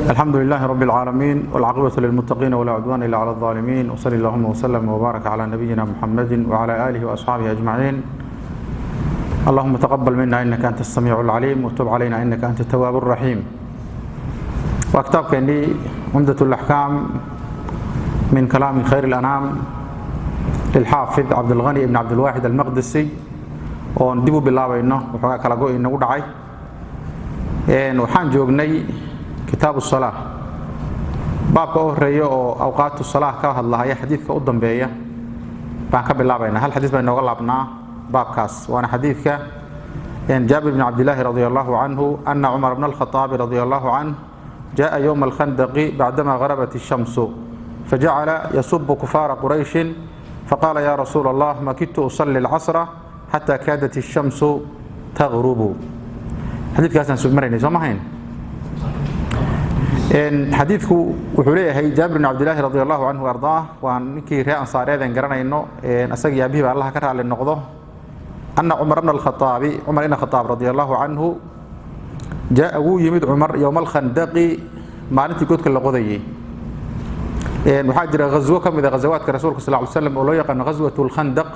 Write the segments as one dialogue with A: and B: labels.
A: الحمد لله رب العالمين، والعاقبة للمتقين، ولا عدوان إلا على الظالمين، وصلى اللهم وسلم وبارك على نبينا محمد وعلى آله وأصحابه أجمعين. اللهم تقبل منا إنك أنت السميع العليم، وتب علينا إنك أنت التواب الرحيم. وكتابكني عمدة الأحكام من كلام خير الأنام للحافظ عبد الغني بن عبد الواحد المقدسي oon dib u bilaabayno waxoogaa kala go inagu dhacay. Waxaan joognay kitaabu salaa, baabka u horeeya oo awqaatu salaa ka hadlahaya. Xadiidka u dambeeya baan ka bilaabaynaa. Hal xadiis baa inooga laabnaa baabkaas, waana xadiidka Jaabir bn Cabdillaahi radi allahu canhu ana Cumar bna alkhaaabi radi allahu canh jaءa yowma alkhandaqi bacdama garabat الshamsu fajacala yasubu kufaara qurayshin, faqaala: "Ya rasuula Allah, ma kidtu usali alcasra xata kaadat الshamsu tagrubu." Xadiidkaasaan soo maraynay, soo mahayn? Xadiidku wuxuu leeyahay Jaabir bn Cabdillaahi radi allahu canhu ardaah, waa ninkii reer Ansaareed garanayno, asagii aabihii ba Allah ka raali noqdo, ana Cumar bna alkhaaabi, Cumar ibn Khataab radi allahu canhu, jaa, wuu yimid Cumar, yowma alkhandaqi, maalintii godka la qodayey. Waxaa jira ghaswo ka mid a ghazawaadka Rasuulka sal ly slam oo loo yaqaano ghaswat lkhandaq,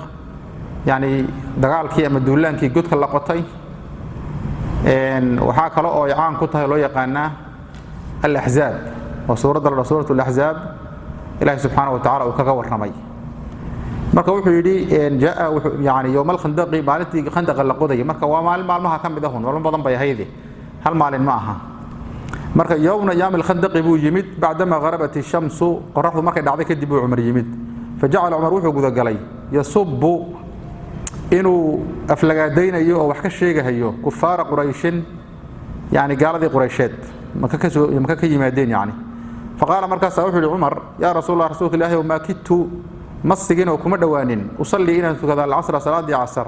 A: yacni dagaalkii ama duulaankii godka la qotay. Waxaa kale oo ay caan ku tahay loo yaqaanaa alaxzaab, oo suuradda la dhaho suurat alaxzaab Ilaahi subxaana wa tacala uu kaga warramay. Marka wuxuu yidhi jaa yani yowma alkhandaqi, maalintii khandaqa la qodayay. Marka waa maalin maalmaha ka mid ahun, maalmo badan bay ahayde, hal maalin ma aha. Marka yowma yaami alkhandaqi buu yimid, bacdama garabat ishamsu, qoraxdu markay dhacday kadib buu Cumar yimid. Fajacala Cumar, wuxuu gudagalay, yasubu, inuu aflagaadaynayo oo wax ka sheegahayo, kufaara Qurayshin, yani gaaladii Quraysheed Maka kasoo Maka ka yimaadeen yani. Faqaala, markaasaa wuxuu yihi Cumar: "Yaa rasuul Allah, rasuulka Ilaahi, maa kidtu, ma sigin oo kuma dhowaanin, usallii, inaan tukado, alcasra, salaadii casar,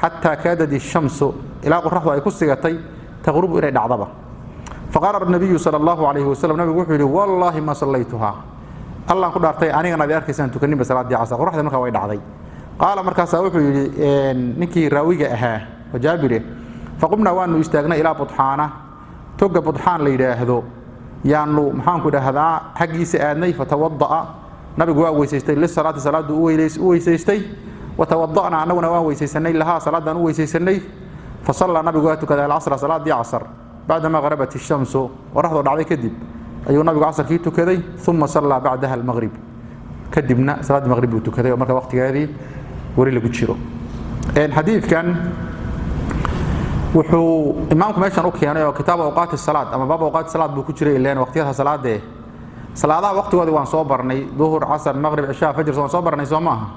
A: xataa kaadad ishamsu, ilaa qoraxdu ay ku sigatay, taqrubu, inay dhacdaba." Faqaala nabiyu sala allahu calayhi wasalam, nabigu wuxuu yidhi: "Wallaahi ma sallaytuhaa, Allaan ku dhaartay, anigana ad arkaysaan tukaninba salaaddii casar, qoraxda markaa way dhacday." Qaala, markaasaa wuxuu yidhi ninkii raawiga ahaa oo Jaabire: "Faqumnaa, waanu istaagnay, ilaa Budxaana, toga Budxaan la yidhaahdo yaanu, maxaanku idhaahdaa, xaggiisa aadnay. Fatawada'a, nabigu waa weysaystay, lisalaati, salaadu u weysaystay, watawada'na, annaguna waan weysaysanay, lahaa, salaadaan u weysaysanay. Fasallaa, nabigu waa tukaday, alcasra, salaadii casar, bacdama garabat ishamsu, qoraxdoo dhacday kadib ayuu nabigu casarkii tukaday. Uma sallaa bacdaha almaqrib, kadibna salaaddii maqrib buu tukaday, oo marka waqtigeedii weli lagu jiro." Xadiidkan wuxuu imaamku meeshan u keenay oo kitaab awqaati salaad ama baab awqaati salaad buu ku jiray, ileen waqtiyada salaadee, salaadaha waqtigoodii waan soo barnay: duhur, casar, maqrib, cishaa, fajr, waan soo barnay, soo maaha?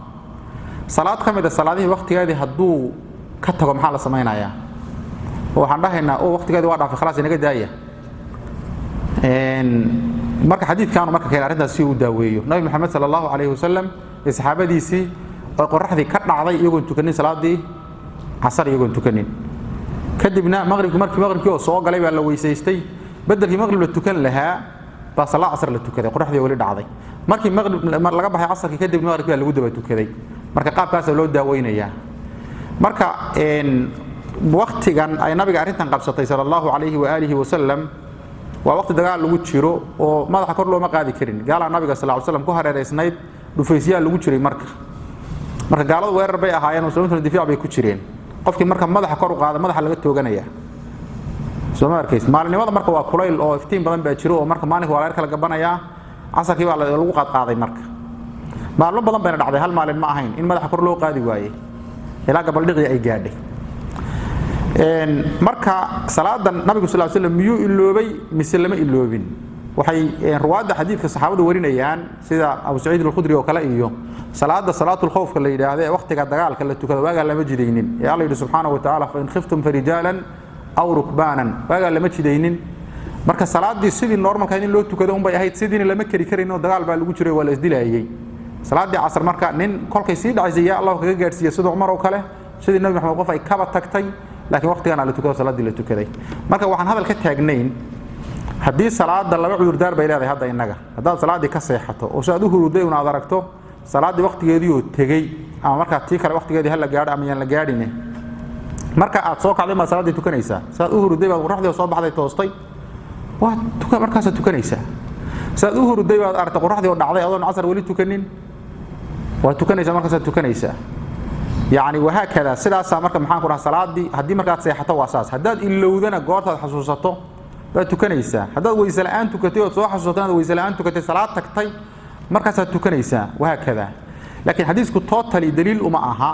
A: Salaad ka mid a salaadihii waqtigeedii hadduu ka tago, maxaa la samaynayaa? Waxaan dhahaynaa o waqtigeedii waa dhaafay, khalaas, inaga daaya. Marka xadiidkaanu marka keenay arrintaas si uu daaweeyo. Nabi Maxamed sala allahu calayhi wasalam iyo saxaabadiisii oo qoraxdii ka dhacday iyagoon tukanin salaadii casar, iyagoon tukanin, kadibna maqribki, markii maqribkii oo soo galay baa la weysaystay, beddelkii maqrib la tukan lahaa baa salaad casar la tukaday, qoraxdii weli dhacday. Markii maqrib laga baxay casarkii kadib, maqribkii baa lagu daba tukaday. Marka qaabkaasaa loo daaweynayaa. Marka waktigan ay nabiga arrintan qabsatay sala allahu calayhi waaalihi wasalam waa waqti dagaal lagu jiro oo madaxa kor looma qaadi karin. Gaalaa nabiga sal ly slam ku hareeraysnayd, dhufaysyaa lagu jiray. Marka gaaladu weerar bay ahaayeen, muslimiintuna difaac bay ku jireen. Qofkii marka madaxa kor u qaada, madaxa laga tooganaya, soo ma arkays? Maalinimada marka waa kulayl oo iftiin badan baa jiro, oo marka maalinka waa la kala gabanayaa. Casarkii baa lagu qaadqaaday. Marka maalmo badan bayna dhacday, hal maalin ma ahayn, in madaxa kor loo qaadi waayey ilaa gabaldhiqii ay gaadhay. Marka salaadan nabigu sal slam miyuu iloobay mise lama iloobin? Waxay ruwaadda xadiidka saxaabadu warinayaan, sida Abu Saciid Alkhudri oo kale, iyo salaada salaatulkhowfka la yidhaahdo ee waqtiga dagaalka la tukado waagaa lama jidaynin, ee Alla yidhi subxaanahu wa tacaala: "Fain khiftum farijaalan aw rukbaanan." Waagaa lama jidaynin. Marka salaaddii sidii normalka in loo tukado unbay ahayd, sidiina lama keri karin oo dagaal baa lagu jiray, waa la isdilaayey. Salaaddii casar marka nin kolkay sii dhacaysay yaa Allah kaga gaadhsiiya, sida Cumar oo kale, sidii Nabi Maxamed qof ay kaba tagtay, laakiin waqtigan la tukado, salaaddii la tukaday. Marka waxaan hadal ka taagnayn haddii salaada laba cudurdaar bay leedahay. Hadda innaga haddaad salaaddii ka seexato oo si aad u huruday una aad aragto salaaddii waqtigeedii oo tegey, ama markaa tii kale waqtigeedii ha la gaadho ama yaan la gaadhine, marka aad soo kacday baad salaaddii tukanaysaa. Si aad u huruday baad qoraxdii oo soo baxday toostay. Waa tuka, markaasaad tukanaysaa. Saad u hurday baad aragtay qoraxdii oo dhacday adoon casar weli tukanin, waa tukanaysaa, markaasaad tukanaysaa. Yani wahaakada, sidaasaa marka maxaan ku dhaha, salaadii haddii markaad seexato waa saas. Haddaad ilowdana goortaad xasuusato baad tukanaysaa. Haddaad weyse la'aan tukatay ood soo xasuusato inaad weyse la'aan tukatay, salaad tagtay, markaasaad tukanaysaa, wahaakada. Laakiin xadiisku totally daliil uma aha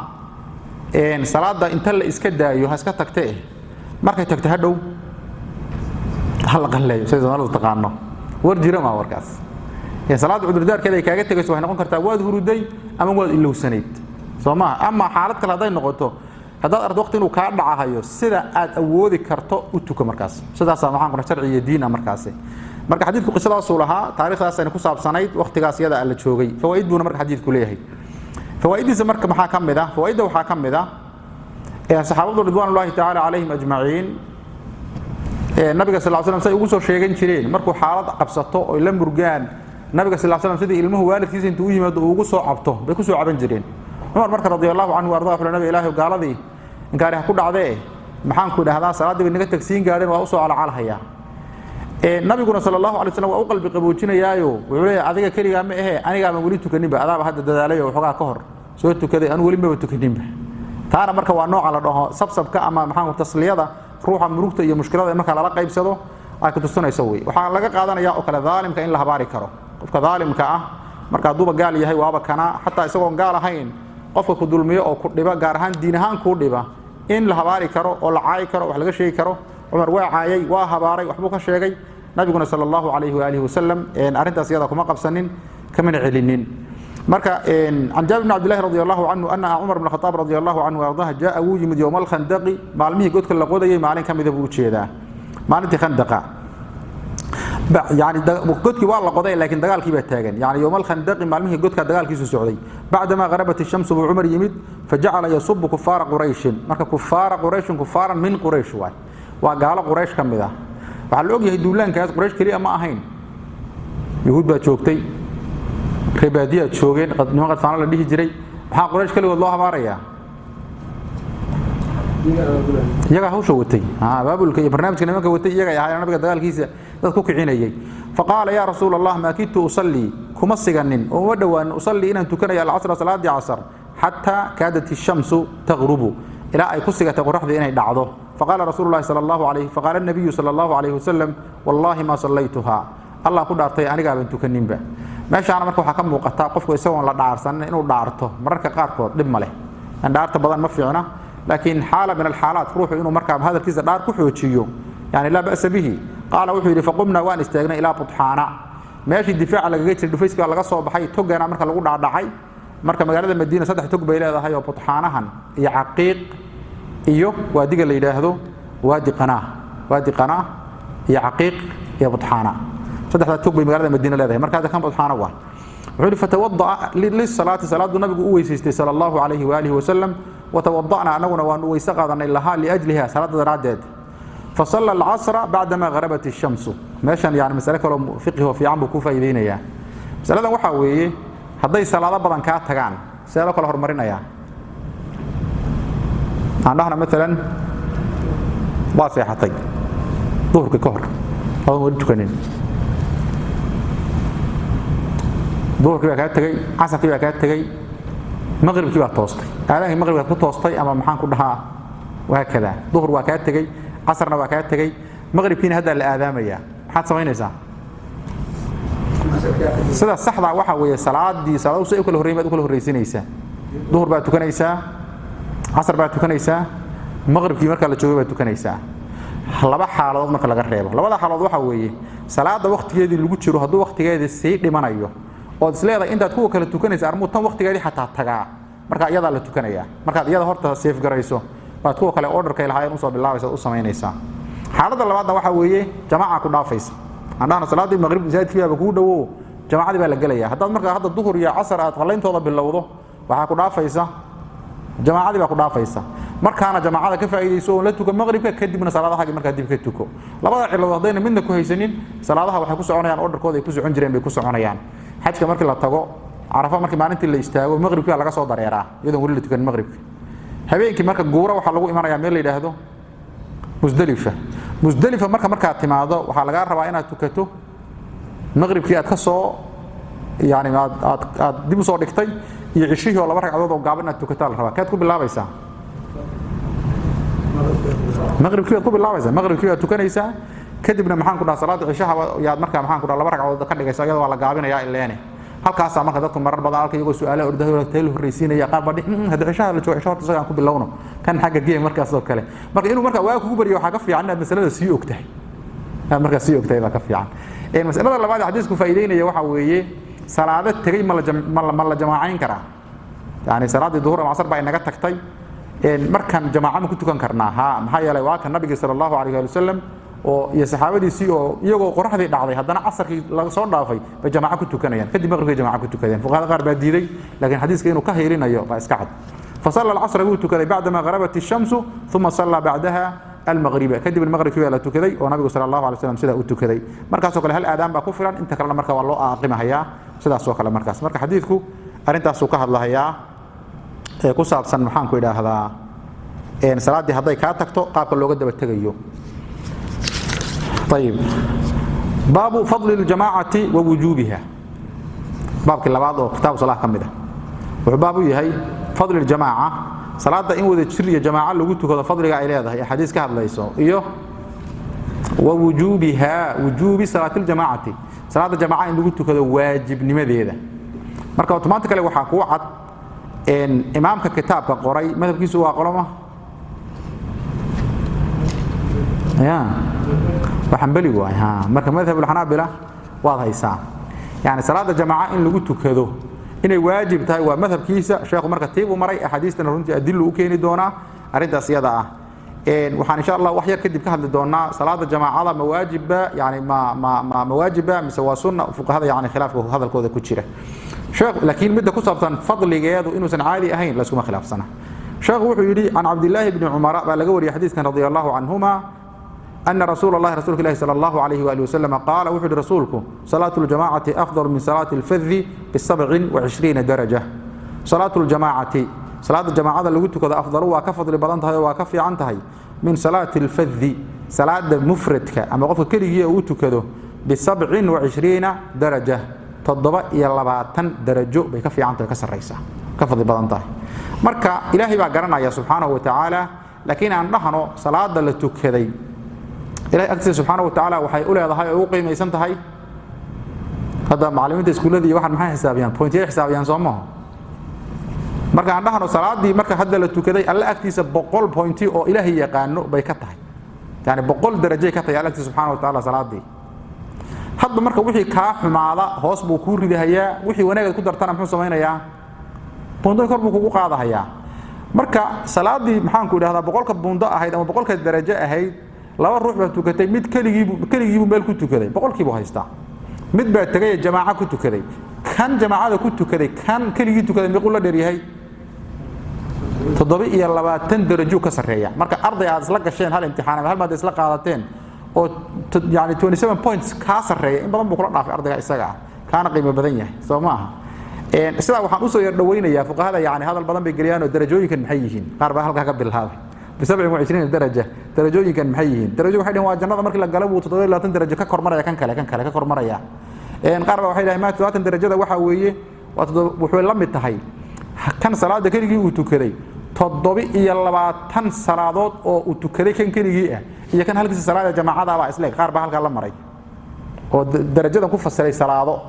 A: salaada inta la iska daayo ha iska tagtee, markay tagto hadhow ha la qalleeyo, sida Soomaalidu taqaano. War jira maa warkaas. Salaadda cudurdaarkeeda ay kaaga tegayso waxay noqon kartaa waad huruday ama waad ilowsanayd, soo maaha? Ama xaalad kale hadday noqoto, haddaad aragto waqti inuu kaa dhacahayo, sida aad awoodi karto u tuko markaas. Sidaasaa maxaan ku sharci iyo diin ah markaasi. Marka xadiidku qisadaasuu lahaa, taariikhdaas ayna ku saabsanayd, waqtigaas iyada la joogay. Fawaa'id buuna marka xadiidku leeyahay. Fawaa'iddiisa marka maxaa ka mid ah? Fawaa'idda waxaa ka mid ah saxaabadu ridwaanullaahi tacaala calayhim ajmaciin nabiga sal slam say ugu soo sheegan jireen markuu xaalad qabsato oy la murgaan. Nabiga sal slam sidii ilmuhu waalidkiisa intuu u yimaado uu ugu soo cabto bay ku soo caban jireen. Cumar marka radi allahu canhu arda wuxuu nabiga ilaahi, gaaladii inkaari ha ku dhacdee, maxaan ku idhahdaa, salaaddii bay naga tagsiin gaadheen, waa usoo calacalhayaa. Nabiguna sala allahu alay slam waa u qalbi qaboojinayaayo, wuxuu leeyahay adiga keligaa ma ahe, anigaaban weli tukaninba, adaaba hadda dadaalay oo waxoogaa ka hor soo tukaday, anu weli maba tukaninba. Taana marka waa nooca la dhaho sabsabka ama maxaan tasliyada, ruuxa murugta iyo mushkilada in marka lala qaybsado ay ku tusinayso wey. Waxaa laga qaadanaya oo kale daalimka in la habaari karo, qofka daalimka ah. Marka hadduuba gaal yahay waaba kana, xataa isagoon gaal ahayn, qofka ku dulmiyo oo ku dhiba, gaar ahaan diin ahaan kuu dhiba, in la habaari karo oo la caayi karo, wax laga sheegi karo. Cumar waa caayay, waa habaaray, waxbuu ka sheegay. Nabiguna sala allahu calayhi waalihi wasalam arrintaas iyada kuma qabsanin, kamana celinin. Marka can Jaabir bn Cabdillahi radi allahu canhu ana Cumar bn Khataab radi allahu canhu ardaha jaa, wuu yimid, yowma alkhandaqi, maalmihii godka la qodayay maalin ka mida buu ujeedaa, maalintii khandaqa. Yani godkii waa la qoday, laakiin dagaalkii baa taagan. Yani yowma alkhandaqi, maalmihii godka dagaalkiisu socday, bacdamaa gharabat ishamsu buu Cumar yimid. Fajacala yasubu kufaara Qurayshin. Marka kufaara Qurayshin, kufaaran min Quraysh waay, waa gaalo Quraysh ka mid ah. Waxaa la ogyahay duulaankaas Quraysh keliya ma ahayn, Yuhuud baa joogtay, reebaadiyaa joogeen, niman Qadfaano la dhihi jiray. Maxaa Quraysh keligood loo habaarayaa? Iyagaa hawsha watay, abaabulka iyo barnaamijka nimanka watay iyaga ay ahaayeen, nabiga dagaalkiisa dad ku kicinayay. Faqaala yaa rasuul Allah, maa kidtu usallii, kuma siganin oo uma dhowaanin, usallii inaan tukanayo, alcasra, salaadii casar, xataa kaadat ishamsu taqrubu, ilaa ay ku sigatay qoraxdii inay dhacdo. Faqaala rasuulu llahi sala allahu alayhi, faqaala nabiyu sala allahu alayhi wasalam, wallaahi maa sallaytuhaa, Allah ku dhaartay anigaaban tukaninba. Meeshaana marka waxaa ka muuqata qofku isagoon la dhaarsanin inuu dhaarto mararka qaarkood dhib ma leh. Dhaarta badan ma fiicna, laakiin xaala min alxaalaat ruuxu inuu markaa hadalkiisa dhaar ku xoojiyo, yani laa ba'sa bihi. Qaala wuxuu yidhi, faqumnaa, waan istaagnay, ilaa Butxaana, meeshii difaaca lagaga jiray, dhufayska laga soo baxay, togana marka lagu dhaadhacay. Marka magaalada Madiina saddex tog bay leedahay, oo Butxaanahan iyo Caqiiq iyo waadiga la yidhaahdo Waadi Qanaa. Waadi Qanaa iyo Caqiiq iyo Butxaana, saddexdaa tog bay magaalada Madiina leedahay. Marka hadda kan Butxaana waa. Wuxuu yidhi, fatawada'a lisalaati, salaadu nabigu u weysaystay sala allahu calayhi waalihi wasalam, watawada'na, anaguna waanu weyse qaadanay, lahaa, liajliha, salaada daraaddeed. fasalla alcasra bacdama gharabat ishamsu. Meeshan yani masale kaloo fiqhi oo fiican buu ku faa'iideynayaa. Masaladan waxaa weeye, hadday salaado badan kaa tagaan, see loo kala horumarinayaa? Aan dhahna maalan waa seexatay duhurkii ka hor adoon weli tukanin. Duhurkii baa kaa tegey, casarkii baa kaa tegey, maqribkii baa toostay, aadaankii maqribkaad ku toostay, ama maxaan ku dhahaa, wahaakada. Duhur waa kaa tegey, casarna waa kaa tegey, maqribkiina haddaa la aadaamayaa, maxaad samaynaysaa? Sida saxdaa waxaa weeye salaadii salaadu si ay u kala horreyn baad u kala horraysinaysaa. Duhur baad tukanaysaa, casar baad tukanaysaa, maqribkii markaa la joogay baad tukanaysaa, laba xaaladood marka laga reebo. Labada xaaladood waxaa weeye salaada waqtigeedii lagu jiro, hadduu waqtigeedii sii dhimanayo ood isleedahay intaad kuwa kala tukanaysa armuu tan waqtigeedii xataa tagaa, marka iyadaa la tukanayaa. Markaad iyada horta seefgarayso baad kuwa kale orderkay lahaayeen usoo bilaabaysa, u samaynaysaa. Xaaladda labaadna waxaa weeye jamaaca ku dhaafaysa. Aan dhahno salaaddii maqrib masaajidkii baaba kugu dhowo, jamaacadii baa la gelaya. Haddaad markaa hadda duhur iyo casar aad qallayntooda bilowdo, waxaa ku dhaafaysa jamaacadii baa ku dhaafaysa. Markaana jamaacada ka faa'iidayso oo la tuko maqribka, kadibna salaadahaagii markaa dib ka tuko. Labada ciladood haddayna midna ku haysanin, salaadaha waxay ku soconayaan orderkooda ay ku socon jireen bay ku soconayaan. Xajka markii la tago Carafa, markii maalintii la istaago, maqribkii baa laga soo dareeraa iyadoon weli la tukanin maqribka. Habeenkii marka guura waxaa lagu imanayaa meel la yidhaahdo Musdalifa. Musdalifa marka markaad timaado waxaa lagaa rabaa inaad tukato maqribkii aad ka soo yani aad dib u soo dhigtay iyo cishihii oo 2 ragcadood oo gaaban inaad tukataa la rabaa. Kaad ku bilaabaysaa maqribkii baad ku bilaabaysaa, maqribkii baad tukanaysaa, kadibna maxaan ku dhahaa salaada cishaha yaad markaa maxaan ku dhahaa 2 ragcadood ka dhigaysaa, iyadoo waa la gaabinayaa ileene. Halkaasaa marka dadku marar badan halka iyagoo su'aalaha ordaha teel horreysiinaya qaar baa dhihi hadda cishaha la joogo, cisho horta isaga aan ku bilowno kan xagga gee markaas oo kale. Marka inuu marka waa kugu bariyo waxaa ka fiican inaad masalada sii ogtahay, inaad markaa sii ogtahay baa ka fiican. Masalada labaad ee xadiisku faa'iideynaya waxaa weeye salaado tegey ma la jamaacayn karaa? Yani salaaddii duhur ama casar baa inaga tagtay, markaan jamaaca ma ku tukan karnaa? Haa, maxaa yeelay waa kan nabigii sala allahu calayhi waali wasalam oo iyo saxaabadiisii oo iyagoo qoraxdii dhacday haddana casarkii laga soo dhaafay bay jamaaco ku tukanayaan, kadib maqribkay jamaaco ku tukadeen. Fuqahada qaar baa diiday, laakiin xadiiska inuu ka hiilinayo baa iska cad. Fasalla alcasra wuu tukaday bacdama gharabat ishamsu, uma sallaa bacdaha almaqriba, kadibna maqribkii baa la tukaday oo nabigu sala allahu alay wasalam sidaa u tukaday. Markaasoo kale hal aadaan baa ku filan, inta kalena marka waa loo aaqimahayaa sidaasoo kale markaas. Marka xadiidku arrintaasuu ka hadlahayaa ee ku saabsan maxaan ku idhaahdaa salaaddii hadday kaa tagto qaabka looga daba tegayo. طيب، باب فضل الجماعة ووجوبها. باب labaad oo kitaab salaah ka mid ah wuxuu baab u yahay fadl الجماعة, salaada in wada jir iyo jamaaca lagu tukado fadliga ay leedahay xadiis ka hadlayso, iyo ووجوبها wujuubi salaat الجماعة, salaada jamaaca in lagu tukado waajibnimadeeda. Marka automatically waxaa kuu cad in imaamka kitaabka qoray madhabkiisu waa qoloma ya waa xambali waay. Ha, marka madhab alxanaabila waad haysaa, yani salaada jamaaca in lagu tukado inay waajib tahay waa madhabkiisa sheekhu. Marka tiib uu maray axaadiistana runtii adilu u keeni doonaa arrintaas iyada ah. Waxaan insha allah wax yar kadib ka hadli doonaa salaada jamaacada ma waajiba, yani ma waajiba mise waa sunna, fuqahada yani khilaafka hadalkooda ku jira sheekh. Laakiin midda ku saabsan fadligeedu inuusan caadi ahayn layskuma khilaafsana. Sheekhu wuxuu yidhi can Cabdillaahi bni Cumara baa laga wariyay xadiiskan radia allahu canhuma أن رسول الله رسولك الله صلى الله عليه وآله وسلم قال وحد رسولك صلاة الجماعة أفضل من صلاة الفذ ب27 درجة. صلاة الجماعة، صلاة الجماعة اللي قلت كذا أفضل وكفضل بلانتها وكفي عنتها من صلاة الفذ، صلاة مفردك أما قف كل يوتو كذا ب27 درجة، 27 درجة بكفي عنتها كسر رئيسة كفضل بلانتها. مركا إلهي بقرنا يا سبحانه وتعالى، لكن عن نحن صلاة اللي تكذي إلهي أكتسي سبحانه وتعالى waxay u leedahay oo u qiimaysan tahay. Hadda macallimiinta iskuuladii waxaan maxay xisaabiyaan? Pointiyay xisaabiyaan soo maaha? Marka aan dhahno salaadii marka hadda la tukaday Alle agtiisa 100 pointi oo Ilaahay yaqaano bay ka tahay, yani 100 darajo ka tahay Alle agtiisa subxaanahu wa tacaala salaadii hadda. Marka wixii kaa xumaada hoos buu kuu ridahayaa, wixii wanaagaad ku dartana muxuu samaynayaa? Buundo kor buu kugu qaadahayaa. Marka salaadii maxaan ku idhahdaa 100-ka buundo ahayd ama 100-ka darajo ahayd, 2 ruux baa tukatay, mid keligiibuu meel ku tukaday, 100-kiibuu haystaa. Mid baa tegay jamaaco ku tukaday, kan jamaacada ku tukaday kan keligii tukaday meequu la dheeryahay? 27 darajuu ka sarreeya. Marka arday aad isla gasheen hal imtixaan ama hal maad isla qaadateen oo yani 27 points kaa sarreeya, in badan buu kula dhaafay ardayga isaga ah, kaana qiimo badan yahay soo ma aha? Sidaa waxaan usoo yar dhaweynayaa fuqahada yani hadal badan bay geliyaan oo darajooyinkan maxay yihiin, qaar baa halkaa ka bilaabay ب27 daraja, darajooyinkan maxay yihiin? Darajo waxay dhaheen waa jannada markii la galo buu 27 darajo ka kormaraya kan kale, kan kale ka kormaraya. Qaar baa waxay dhaheen ma 70 darajada waxa weeye waa wuxuu la mid tahay kan salaada keligii uu tukaday 27 salaadood oo uu tukaday kan keligii ah iyo kan halkiisa salaada jamaacada baa isleeg. Qaar baa halkaa la maray oo darajadan ku fasiray salaado.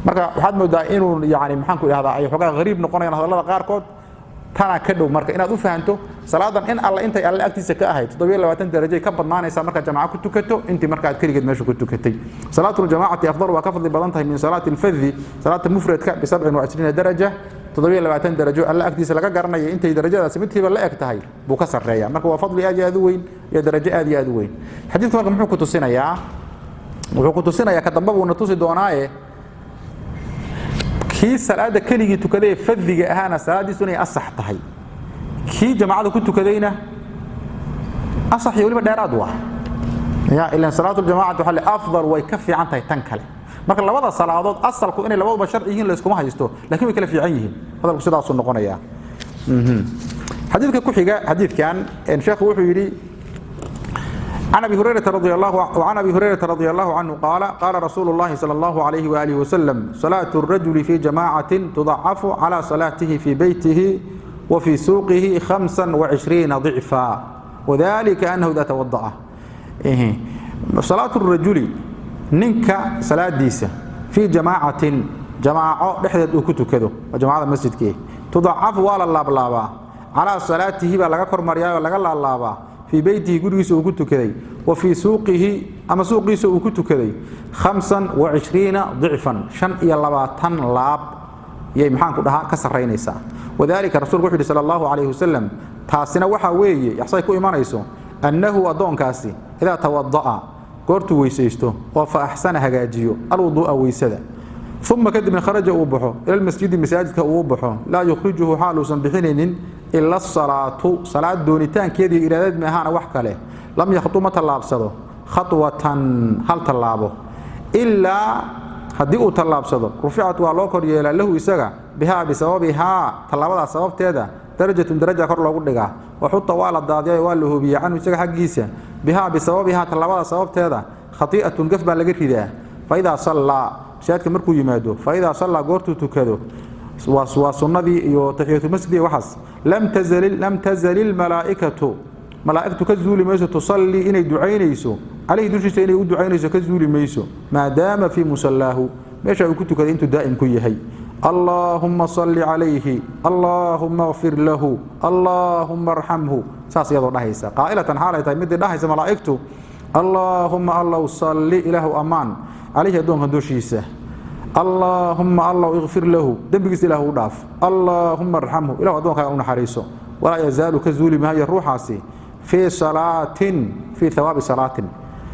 A: Marka waxaad moodaa inuu yani maxaan ku idhahdaa ay xogaa qariib noqonayaan hadallada qaarkood, tana ka dhow. Marka inaad u fahanto salaadan in alle intay alle agtiisa ka ahayd 27 darajo ka badnaanaysaa markaad jamaaco ku tukato intii marka aad keligeed meesha ku tukatay. Salaatu ljamaacati afdal waa ka fadli badan tahay min salaati alfadhi, salaata mufradka, ب27 daraja, 27 darajo alle agtiisa laga garanaya intay darajadaasi midkiiba la eg tahay buu ka sarreeya. Marka waa fadli aad iyo aad u weyn iyo darajo aad iyo aad u weyn. Xadiidku marka muxuu ku tusinayaa? Wuxuu ku tusinayaa ka dambe buuna tusi doonaaye, kii salaada keligii tukaday fadliga ahaana salaadiisu inay asax tahay, kii jamaacada ku tukadayna asax iyo weliba dheeraad waa ya ilan salaatu ljamaacati waxa la afdal, way ka fiican tahay tan kale. Marka labada salaadood asalku inay labaduba sharci yihiin la iskuma haysto, laakiin way kala fiican yihiin. Hadalku sidaasuu noqonayaa. Xadiidka ku xiga xadiidkan sheekhu wuxuu yidhi عن أبي هريرة رضي الله وعن أبي هريرة رضي الله عنه قال قال رسول الله صلى الله عليه وآله وسلم صلاة الرجل في جماعة تضعف على صلاته في بيته وفي سوقه 25 ضعفا وذلك أنه إذا توضأ. إيه. صلاة الرجل ننك صلاة ديسة في جماعة جماعة دحدد uu ku tukado waa jamaacada masjidkii tudacaf waa la laablaabaa calaa salaatihi baa laga kormariyaa oo laga laalaabaa fii beytihi gurigiisa uu ku tukaday wa fii suuqihi ama suuqiisa uu ku tukaday 25 dicfan 25 laab yay maxaan ku dhahaa ka sarraynaysaa. Wadaalika rasuulku wuxuu yidhi sala allahu calayhi wasalam taasina waxaa weeye yaxsay ku imanayso annahu addoonkaasi idaa tawada'a goortuu weysaysto oo fa axsana hagaajiyo alwuduu'a weysada ثم كدبنا خرج وبحو إلى المسجد مساجدك وبحو لا يخرجه حال سنبحنين إلا الصلاة صلاة دونتان كيدي إرادات مهانا وحكا له لم يخطو ما تلابسده خطوة هل تلابه إلا هدئو تلابسده رفعت والوكر يلا له إساقا بها بسببها تلابها سبب تيدا درجة درجة كور لوgu dhigaa وحط والا daadiyay waa la hubiyay anu isaga xagiisa biha bisababiha talabada sababteeda khati'atun gaf baa laga ridaa fa idaa salla shaadka markuu yimaado fa idaa salla goortuu tukado waa sunnadii iyo taxiyatul masjid iyo waxaas lam tazal al malaa'ikatu malaa'iktu ka zuuli mayso tusalli inay ducaynayso calayhi dushiisa inay u ducaynayso ka zuuli mayso maadaama fii musallaahu meesha uu ku tukaday intuu daa'im ku yahay. اللهم صل عليه اللهم اغفر له اللهم ارحمه ساس يدو dhahaysa qaa'ilatan xaalay tahay mid dhahaysa malaa'iktu اللهم الله صل إله أمان عليه adoonka dushiisa اللهم الله اغفر له dambigiisa إله u dhaaf اللهم ارحمه إله adoonka u naxariiso ولا يزال كزول ما هي ruuxaasi في صلاة في ثواب صلاة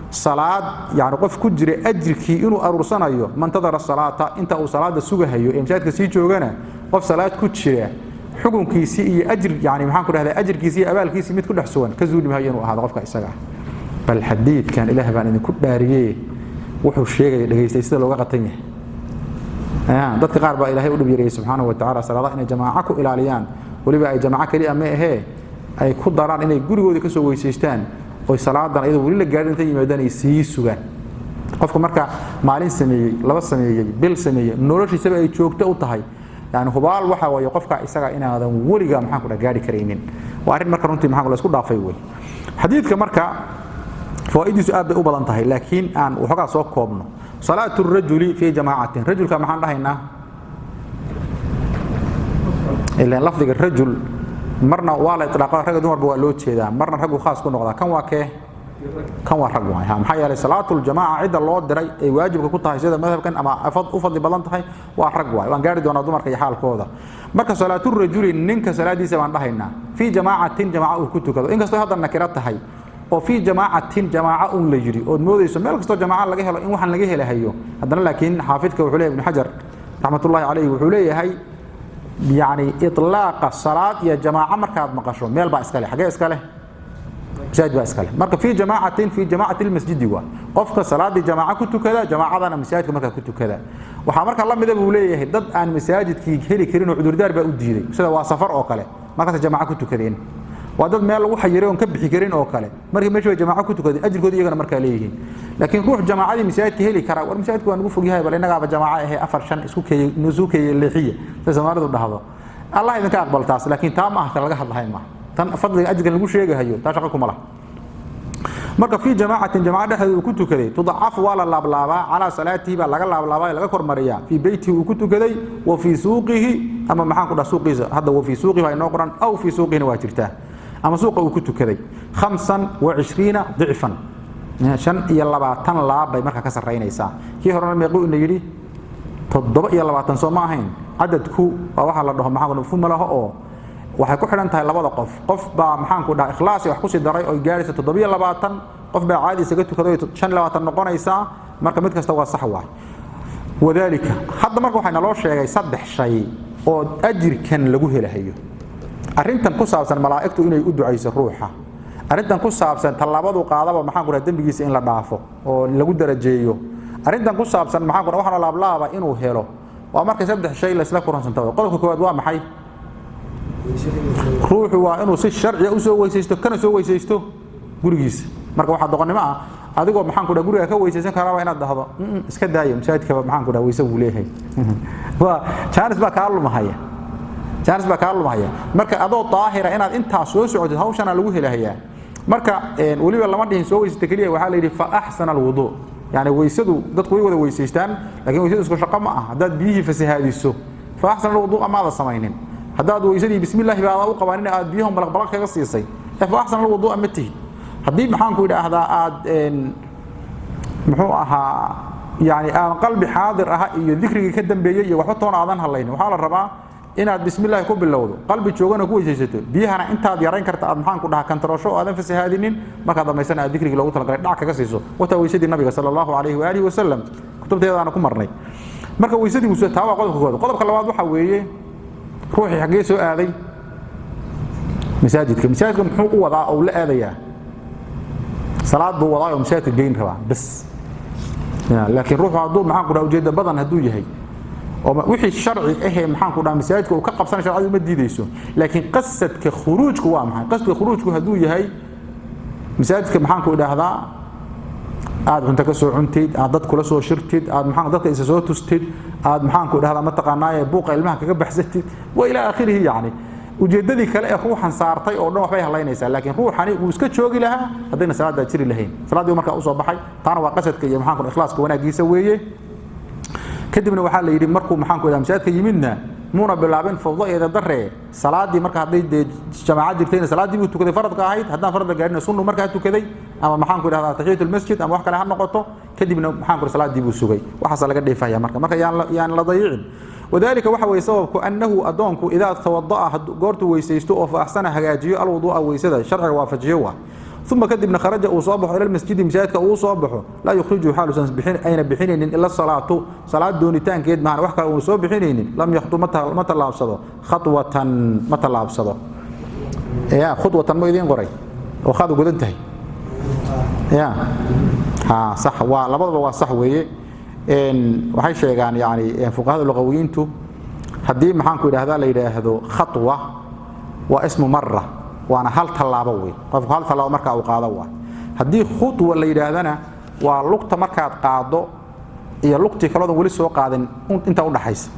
A: salaad yani qof ku jira ajirkii inuu aruursanayo man tadara salaata inta uu salaada sugahayo ee masaajidka sii joogana qof salaad ku jira xukunkiisii iyo ajir yani maxaan ku dhahdaa ajirkiisii iyo abaalkiisii mid ku dhex sugan ka zuuli maayo inuu ahaado qofka isaga ah. Bal xadiidkan ilaah baan idinku dhaariyey wuxuu sheegaya dhegaystay sida looga qatan yahay. Dadka qaar baa ilaahay u dhib yareeyey subxaanahu wa tacaala salaadaha inay jamaaco ku ilaaliyaan weliba ay jamaaco keliya ma ahee ay ku daraan inay gurigoodii kasoo weysaystaan oy salaadan iyadoo weli la gaarin intay yimaadaan ay sii sugaan. Qofka marka maalin sameeyey laba sameeyey bil sameeyey noloshiisaba ay joogto u tahay yani hubaal waxa weeye qofka isaga inaadan weligaa maxaan ku dhaha gaari karaynin. Waa arrin marka runtii maxaan ku la isku dhaafay wey. Xadiidka marka fawaa'idiisu aad bay u badan tahay laakiin aan waxoogaa soo koobno. Salaatu rajuli fii jamaacatin rajulka maxaan dhahaynaa ilaan lafdiga rajul marna waa la itlaaqa ragga dumarba waa loo jeedaa marna raggu khaas ku noqdaa kan waa kee kan waa rag waay. Maxaa yeelay salaatul jamaaca cidda loo diray ay waajibka ku tahay sida madhabkan ama u fadli badan tahay waa rag waay. Waan gaari doonaa dumarka iyo xaalkooda. Marka salaatul rajuli ninka salaadiisa baan dhahaynaa fii jamaacatin jamaaca uu ku tukado inkastoo hadda nakiro tahay oo fii jamaacatin jamaaca uun la yidhi ood moodayso meel kastoo jamaaca laga helo in waxaan laga helahayo haddana laakiin xaafidka wuxuu leeyahay ibnu xajar raxmatullaahi calayhi wuxuu leeyahay yani itlaaqa salaad iyo jamaaco markaad maqasho meel baa iska leh xagee iska leh masaajid baa iska leh. Marka fii jamaacatin fii jamaacati lmasjidi waa qofka salaadii jamaaco ku tukada jamaacadana masaajidka markaa ku tukada. Waxaa marka la mida buu leeyahay dad aan masaajidkii heli karin oo cudurdaar baa u diiday sida waa safar oo kale markaas jamaaco ku tukadeen waa dad meel lagu xayiray oon ka bixi karin oo kale markii meesha bay jamaaco ku tukadeen ajirkooda iyagana markaa leeyihiin. Laakiin ruux jamaacadii masaajidka heli kara war masaajidku waa nagu fog yahay bal innagaaba jamaaco ahee 4 5 isku keeyey isku keeyey leexiya sida Soomaalidu dhahdo Allah idinka aqbal taas laakiin taa ma aha tan laga hadlahay ma tan fadliga ajirkan lagu sheegahayo taa shaqo kuma laha. Marka fii jamaacatin jamaaca dhexdeeda uu ku tukaday tudacafu waa la laablaabaa calaa salaatihi baa laga laablaabaa laga kormariyaa fii beytihi uu ku tukaday wa fii suuqihi ama maxaan ku dhaha suuqiisa hadda wa fii suuqihi baa inoo qoran aw fii suuqihina waa jirtaa ama suuqa uu ku tukaday 25 dicfan 25 laab bay marka ka sarreynaysaa. Kii horena meequu ina yidhi 27 soo ma ahayn. Cadadku waa waxa la dhaho maxaan ku mafhuum laho oo waxay ku xidhan tahay labada qof. Qof baa maxaan ku dhaha ikhlaas wax ku sii daray oo gaaraysa 27 qof baa caadi isaga tukaday 25 noqonaysaa. Marka mid kasta waa sax waay. Wadaalika hadda marka waxaa naloo sheegay saddex shay oo ajirkan lagu helahayo. Arrintan ku saabsan malaa'igtu inay u ducayso ruuxa, arrintan ku saabsan tallaabadu qaadaba maxaan ku dhaha dembigiisa in la dhaafo oo lagu darajeeyo, arrintan ku saabsan maxaan ku dhaha waxaa laablaaba inuu helo. Waa markay saddex shay la isla kuransantahay. Qodobka koowaad waa maxay? Ruuxu waa inuu si sharciya u soo weysaysto kana soo weysaysto gurigiisa. Marka waxaa doqonnimo ah adigoo maxaan ku dhaha guriga ka weysaysan karaaba inaad dhahdo iska daayo masaajidkaba, maxaan ku dhaha, weyse buu leeyahay. Waa jaanis baa kaa lumahaya, jaanis baa kaa lumahaya. Marka adoo daahira inaad intaa soo socotid, hawshana lagu helahayaa. Marka weliba lama dhihin soo weysata keliya, waxaa la yidhi fa axsana alwuduu. Yani weysadu dadku way wada weysaystaan, laakiin weysadu isku shaqo ma ah. Haddaad biyihii fasahaadiso, fa axsana alwuduu amaada samaynin. Haddaad weysadii bismillaahi baada u qabanin, aad biyaha balaqbalaq kaga siisay, fa axsana alwuduu ma tihid. Haddii maxaan ku idhaahdaa aad muxuu ahaa, yani aan qalbi xaadir aha iyo dikrigii ka dambeeyey iyo waxba toona aadan hadlaynin, waxaa la rabaa inaad bismillaahi ku bilowdo, qalbi joogana ku weysaysato, biyahana intaad yarayn karta aad maxaan ku dhahaa kantaroosho oo aadan fasahaadinin. Markaad dhammaysana aad dikrigii loogu talagalay dhac kaga siiso. Wataa weysadii nabiga sala allahu calayhi waalihi wasalam, kutubteedaana ku marnay. Marka weysadii wuu taa waa qodobka koowaad. Qodobka labaad waxaa weeye ruuxii xaggee soo aaday? Masaajidka. Masaajidka muxuu u wadaa oo la aadayaa? Salaad buu wadaa oo masaajidka geyn rabaa bas. Laakiin ruuxu hadduu maxaan ku dhaha ujeedda badan hadduu yahay oo wixii sharci ahee maxaan ku dhaha masaajidka uu ka qabsanay, sharcadu uma diideyso. Laakiin qasadka khuruujku waa maxay? Qasadka khuruujku hadduu yahay masaajidka maxaan ku idhaahdaa aad cunto ka soo cuntid, aad dad kula soo shirtid, aad maxaan dadka isa soo tustid, aad maxaan ku idhahdaa mataqaanaaye buuqa ilmaha kaga baxsatid wa ilaa aakhirihi, yacni ujeeddadii kale ee ruuxan saartay oo dhan waxbay halaynaysaa. Laakiin ruuxani wuu iska joogi lahaa haddayna salaaddaa jiri lahayn. Salaaddii markaa usoo baxay, taana waa qasadka iyo maxaan ku ikhlaaska wanaagiisa weeye. Kadibna waxaa la yidhi markuu maxaan ku idhaha masaajidka yimidna muuna bilaabin fawdo eeda daree salaaddii. Marka hadday dee jamaaca jirtayna salaaddii buu tukaday faradka ahayd, haddaan farad la gaadhina sunnu markaa tukaday, ama maxaan ku idhahdaa taxiyatu lmasjid ama wax kale ha noqoto. Kadibna maxaan ku salaaddii buu sugay. Waxaasa laga dheefaya. Marka yaan la dayicin. Wadalika waxa weeye sababku annahu addoonku idaa tawada'a, goortuu weysaysto oo fa axsana hagaajiyo alwuduu'a, weysada sharciga waafajiyo waa, uma kadibna kharaja uu soo baxo ila lmasjidi, masaajidka uu soo baxo, laa yukhriju xaalusan bixin ayna bixinaynin ila salaatu, salaad doonitaankeed maahan wax kale uuna soo bixinaynin, lam yakhtu ma tallaabsado khatwatan, ma tallaabsado ya khudwatan. Ma idiin qoray oo khaad gudan tahay ya? Ha, sax waa, labadaba waa sax weeye. Waxay sheegaan yani fuqahada luqawiyiintu haddii maxaan ku idhahdaa la yidhaahdo khatwa waa ismu mara, waana hal tallaabo wey, qofku hal tallaabo markaa uu qaado waa. Haddii khudwa la yidhaahdana waa lugta markaad qaado iyo lugtii kaloodan weli soo qaadin inta udhaxaysa,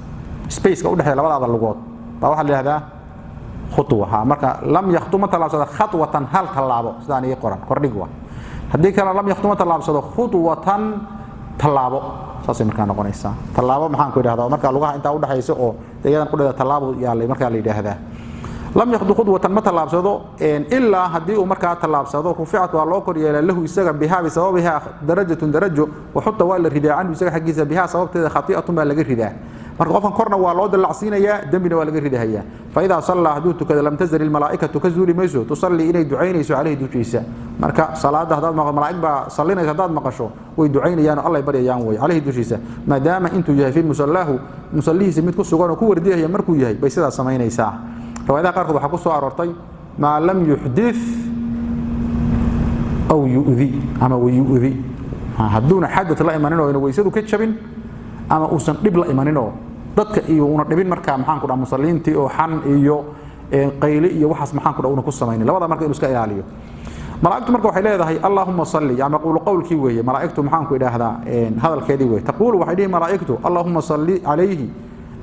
A: spaceka udhexeeya labadaada lugood baa waxaa la yidhahdaa khudwa. Ha, marka lam yakhtu ma tallaabsado khatwatan, hal tallaabo, sidaan ii qoran kordhig waa. Haddii kale lam yakhtu ma tallaabsado khudwatan, tallaabo, saasay markaa noqonaysaa. Tallaabo maxaan ku idhahdaa markaa lugaha intaa udhexaysa oo iyadan qudheeda tallaabo yaalay markaa la yidhaahdaa. Lam yakhdu khudwatan, ma tallaabsado, ilaa haddii uu markaa tallaabsado ruficat waa loo kor yeelaa lahu isaga bihaa bisababihaa darajatun darajo, waxuta waa la ridaa canhu isaga xaggiisa bihaa sababteeda khati'atun baa laga ridaa. Marka qofkan korna waa loo dallacsiinayaa, dembina waa laga ridahayaa. Fa idaa sallaa hadduu tukado, lam tazal ilmalaa'ikatu ka zuuli mayso tusallii inay ducaynayso caleyhi dushiisa. Marka salaadda haddaad maqlo malaa'ig baa sallinaysa haddaad maqasho, way ducaynayaan oo allay baryayaan wey caleyhi dushiisa, maadaama intuu yahay fi musallaahu, musallihiisa mid ku sugan oo ku wardiyahaya markuu yahay bay sidaas samaynaysaa. Riwaayadaha qaarkood waxaa ku soo aroortay maa lam yuxdith aw yu'di ama wayu'di, hadduuna xadad la imanin oo ayna weysadu ka jabin ama uusan dhib la imanin oo dadka iyo una dhibin, markaa maxaan ku dhaha musalliintii oo xan iyo qayli iyo waxaas maxaan ku dhaha una ku samaynin. Labada marka inuu iska ilaaliyo. Malaa'igtu marka waxay leedahay allahuma salli, yani maquulu qowlkii weeye, malaa'igtu maxaan ku idhaahdaa hadalkeedii weeye. Taquulu waxay dhihi malaa'igtu allahuma salli calayhi,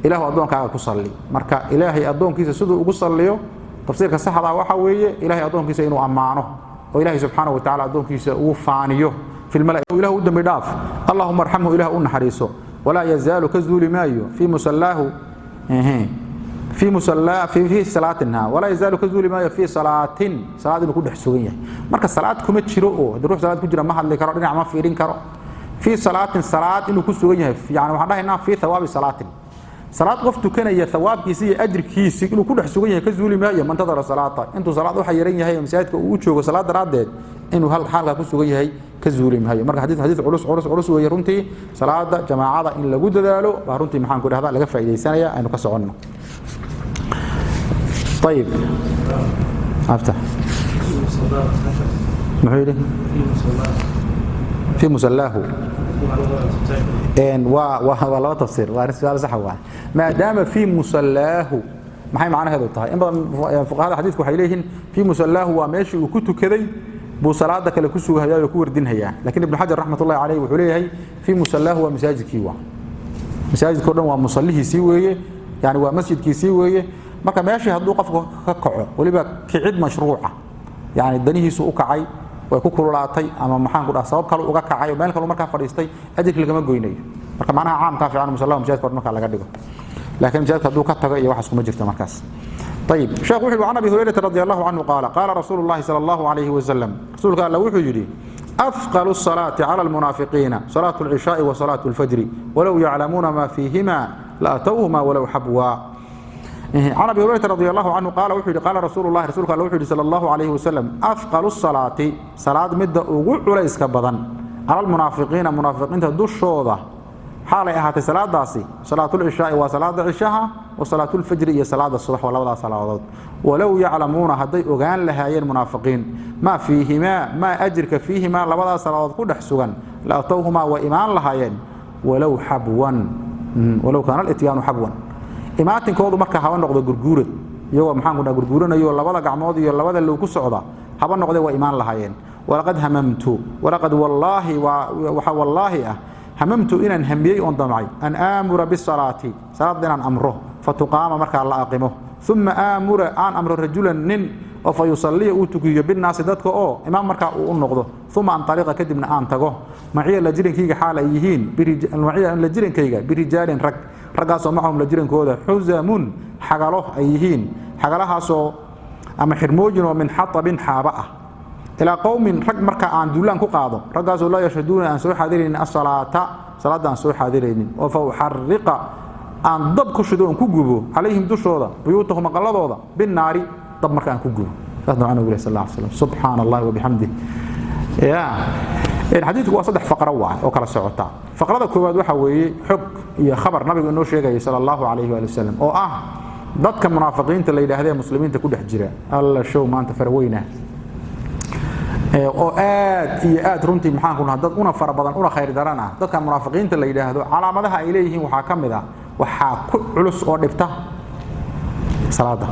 A: ilaahu addoonkaaga ku salli. Marka ilaahay addoonkiisa siduu ugu salliyo, tafsiirka saxda waxa weeye ilaahay addoonkiisa inuu ammaano oo ilaahay subxaanahu wa tacaala addoonkiisa uu faaniyo fi lmala. Ilahu u dambi dhaaf, allahuma arxamhu, ilah u naxariiso. Walaa yazaalu ka zuuli maayo fii musallaahu في musallaa fi salaatin, ha, walaa yazaalu ka zuuli maayo fii salaatin, salaad inuu ku dhex sugan yahay. Marka salaad kuma jiro oo haddii ruux salaad ku jira ma hadli karo, dhinac ma fiirin karo. Fii salaatin, salaad inuu ku sugan yahay, yani waxaan dhahaynaa fii thawaabi salaatin, salaad qof tukanaya thawaabkiisi iyo ajirkiisi inuu ku dhex sugan yahay ka zuuli maayo. Mantadara salaata, intuu salaad u xayiran yahay oo masaajidka uu u joogo salaad daraaddeed, inuu xaalkaa ku sugan yahay ka zuuli maayo. Marka xadiis xadiis culus culus culus weeye runtii. Salaada jamaacada in lagu dadaalo baa runtii maxaan ku dhahdaa laga faa'iidaysanaya. Aynu ka soconno. طيب، افتح. muxuu yidhi? في مسلاه waa laba tafsiir, waa su'aal sax waa. Maadaama في مسلاه maxay macnaheedu tahay? In badan fuqahada xadiidku waxay leeyihiin في مسلاه waa meeshii uu ku tukaday. Buu salaada kale ku sugahayaa oo ku wardinhayaa. Laakiin Ibnu Xajar raxmatullahi caleyh wuxuu leeyahay fii musallaahu waa masaajidkii, waa masaajidka o dhan, waa musallihiisii weeye, yani waa masjidkiisii weeye. Marka meeshii hadduu qofku ka kaco, weliba kicid mashruuca, yani danihiisu u kacay, way ku kululaatay, ama maxaan ku dhaha, sabab kale uga kacay oo meel kale markaa fadhiistay, ajirkii lagama goynayo. Marka macnaha caamkaa fiican, musallaha masaajidka o dhan markaa laga dhigo, laakiin masaajidka hadduu ka tago iyo waxaas kuma jirto markaas. طيب، شيخ وحي عن ابي هريره رضي الله عنه قال: قال رسول الله صلى الله عليه وسلم، رسولك الله وحي يجي: اثقل الصلاه على المنافقين صلاه العشاء وصلاه الفجر، ولو يعلمون ما فيهما لاتوهما ولو حبوا. عن ابي هريره رضي الله عنه قال وحي قال رسول الله، رسولك الله وحي صلى الله عليه وسلم: اثقل الصلاه، صلاه مد ugu culayska badan، على المنافقين، منافقين dushooda xaalay ahaatay salaadaasi، صلاة العشاء waa salaada cishaha، وصلاة الفجر iyo salaada subax, waa labadaas salaadood. ولو يعلمون, hadday ogaan lahaayeen munaafiqiin، ما فيهما, maa ajirka، فيهما labadaas salaadood ku dhex sugan، لأتوهما waa imaan lahaayeen، ولو حبوا، ولو كان الإتيان حبوا, imaatinkoodu marka haba noqdo gurguurad, iyagoo maxaan ku dhaha gurguuranayo, labada gacmood iyo labada low ku socda haba noqde, waa imaan lahaayeen. ولقد هممت, ولقد wallaahi, waxaa wallaahi ah، هممت inaan hamiyey oon damcay، أن آمر بالصلاة, salaadda inaan amro، فتقام markaa la aqimo، ثم آمر aan amro، رجلا nin oo، فيصلي uu tukiyo، بالناس dadka, oo imaam markaa uu u noqdo، ثم أنطلق kadibna aan tago، معي la jirankayga xaal ay yihiin, معي la jirankayga، برجال rag, raggaasoo، معهم la jirankooda، حزم xagalo ay yihiin, xagalahaasoo ama xirmooyin oo، من حطب xaaba ah، إلى قوم rag marka aan duulaan ku qaado, raggaasoo، لا يشهدون aan soo xaadiraynin، الصلاة salaadda aan soo xaadiraynin, oo فأحرق aan dab ku shido oon ku gubo، عليهم dushooda، بيوتهم aqaladooda، بالنار dab marka aan ku gubo. Saas nocaan nabigu صلى الله عليه وسلم. سبحان الله وبحمده. Ya xadiidku waa saddex faqro waay oo kala socota. Faqrada koowaad waxa weeye xog iyo khabar nabigu inoo sheegayay صلى الله عليه وآله وسلم, oo ah dadka munaafiqiinta la yidhaahdee muslimiinta ku dhex jira. Alla show maanta farweyna oo aad iyo aad runtii, maxaan ku dhahaa, dad una fara badan una khayr daran ah. Dadka munaafiqiinta la yidhaahdo calaamadaha ay leeyihiin waxaa ka mid ah waxaa ku culus oo dhibta salaada.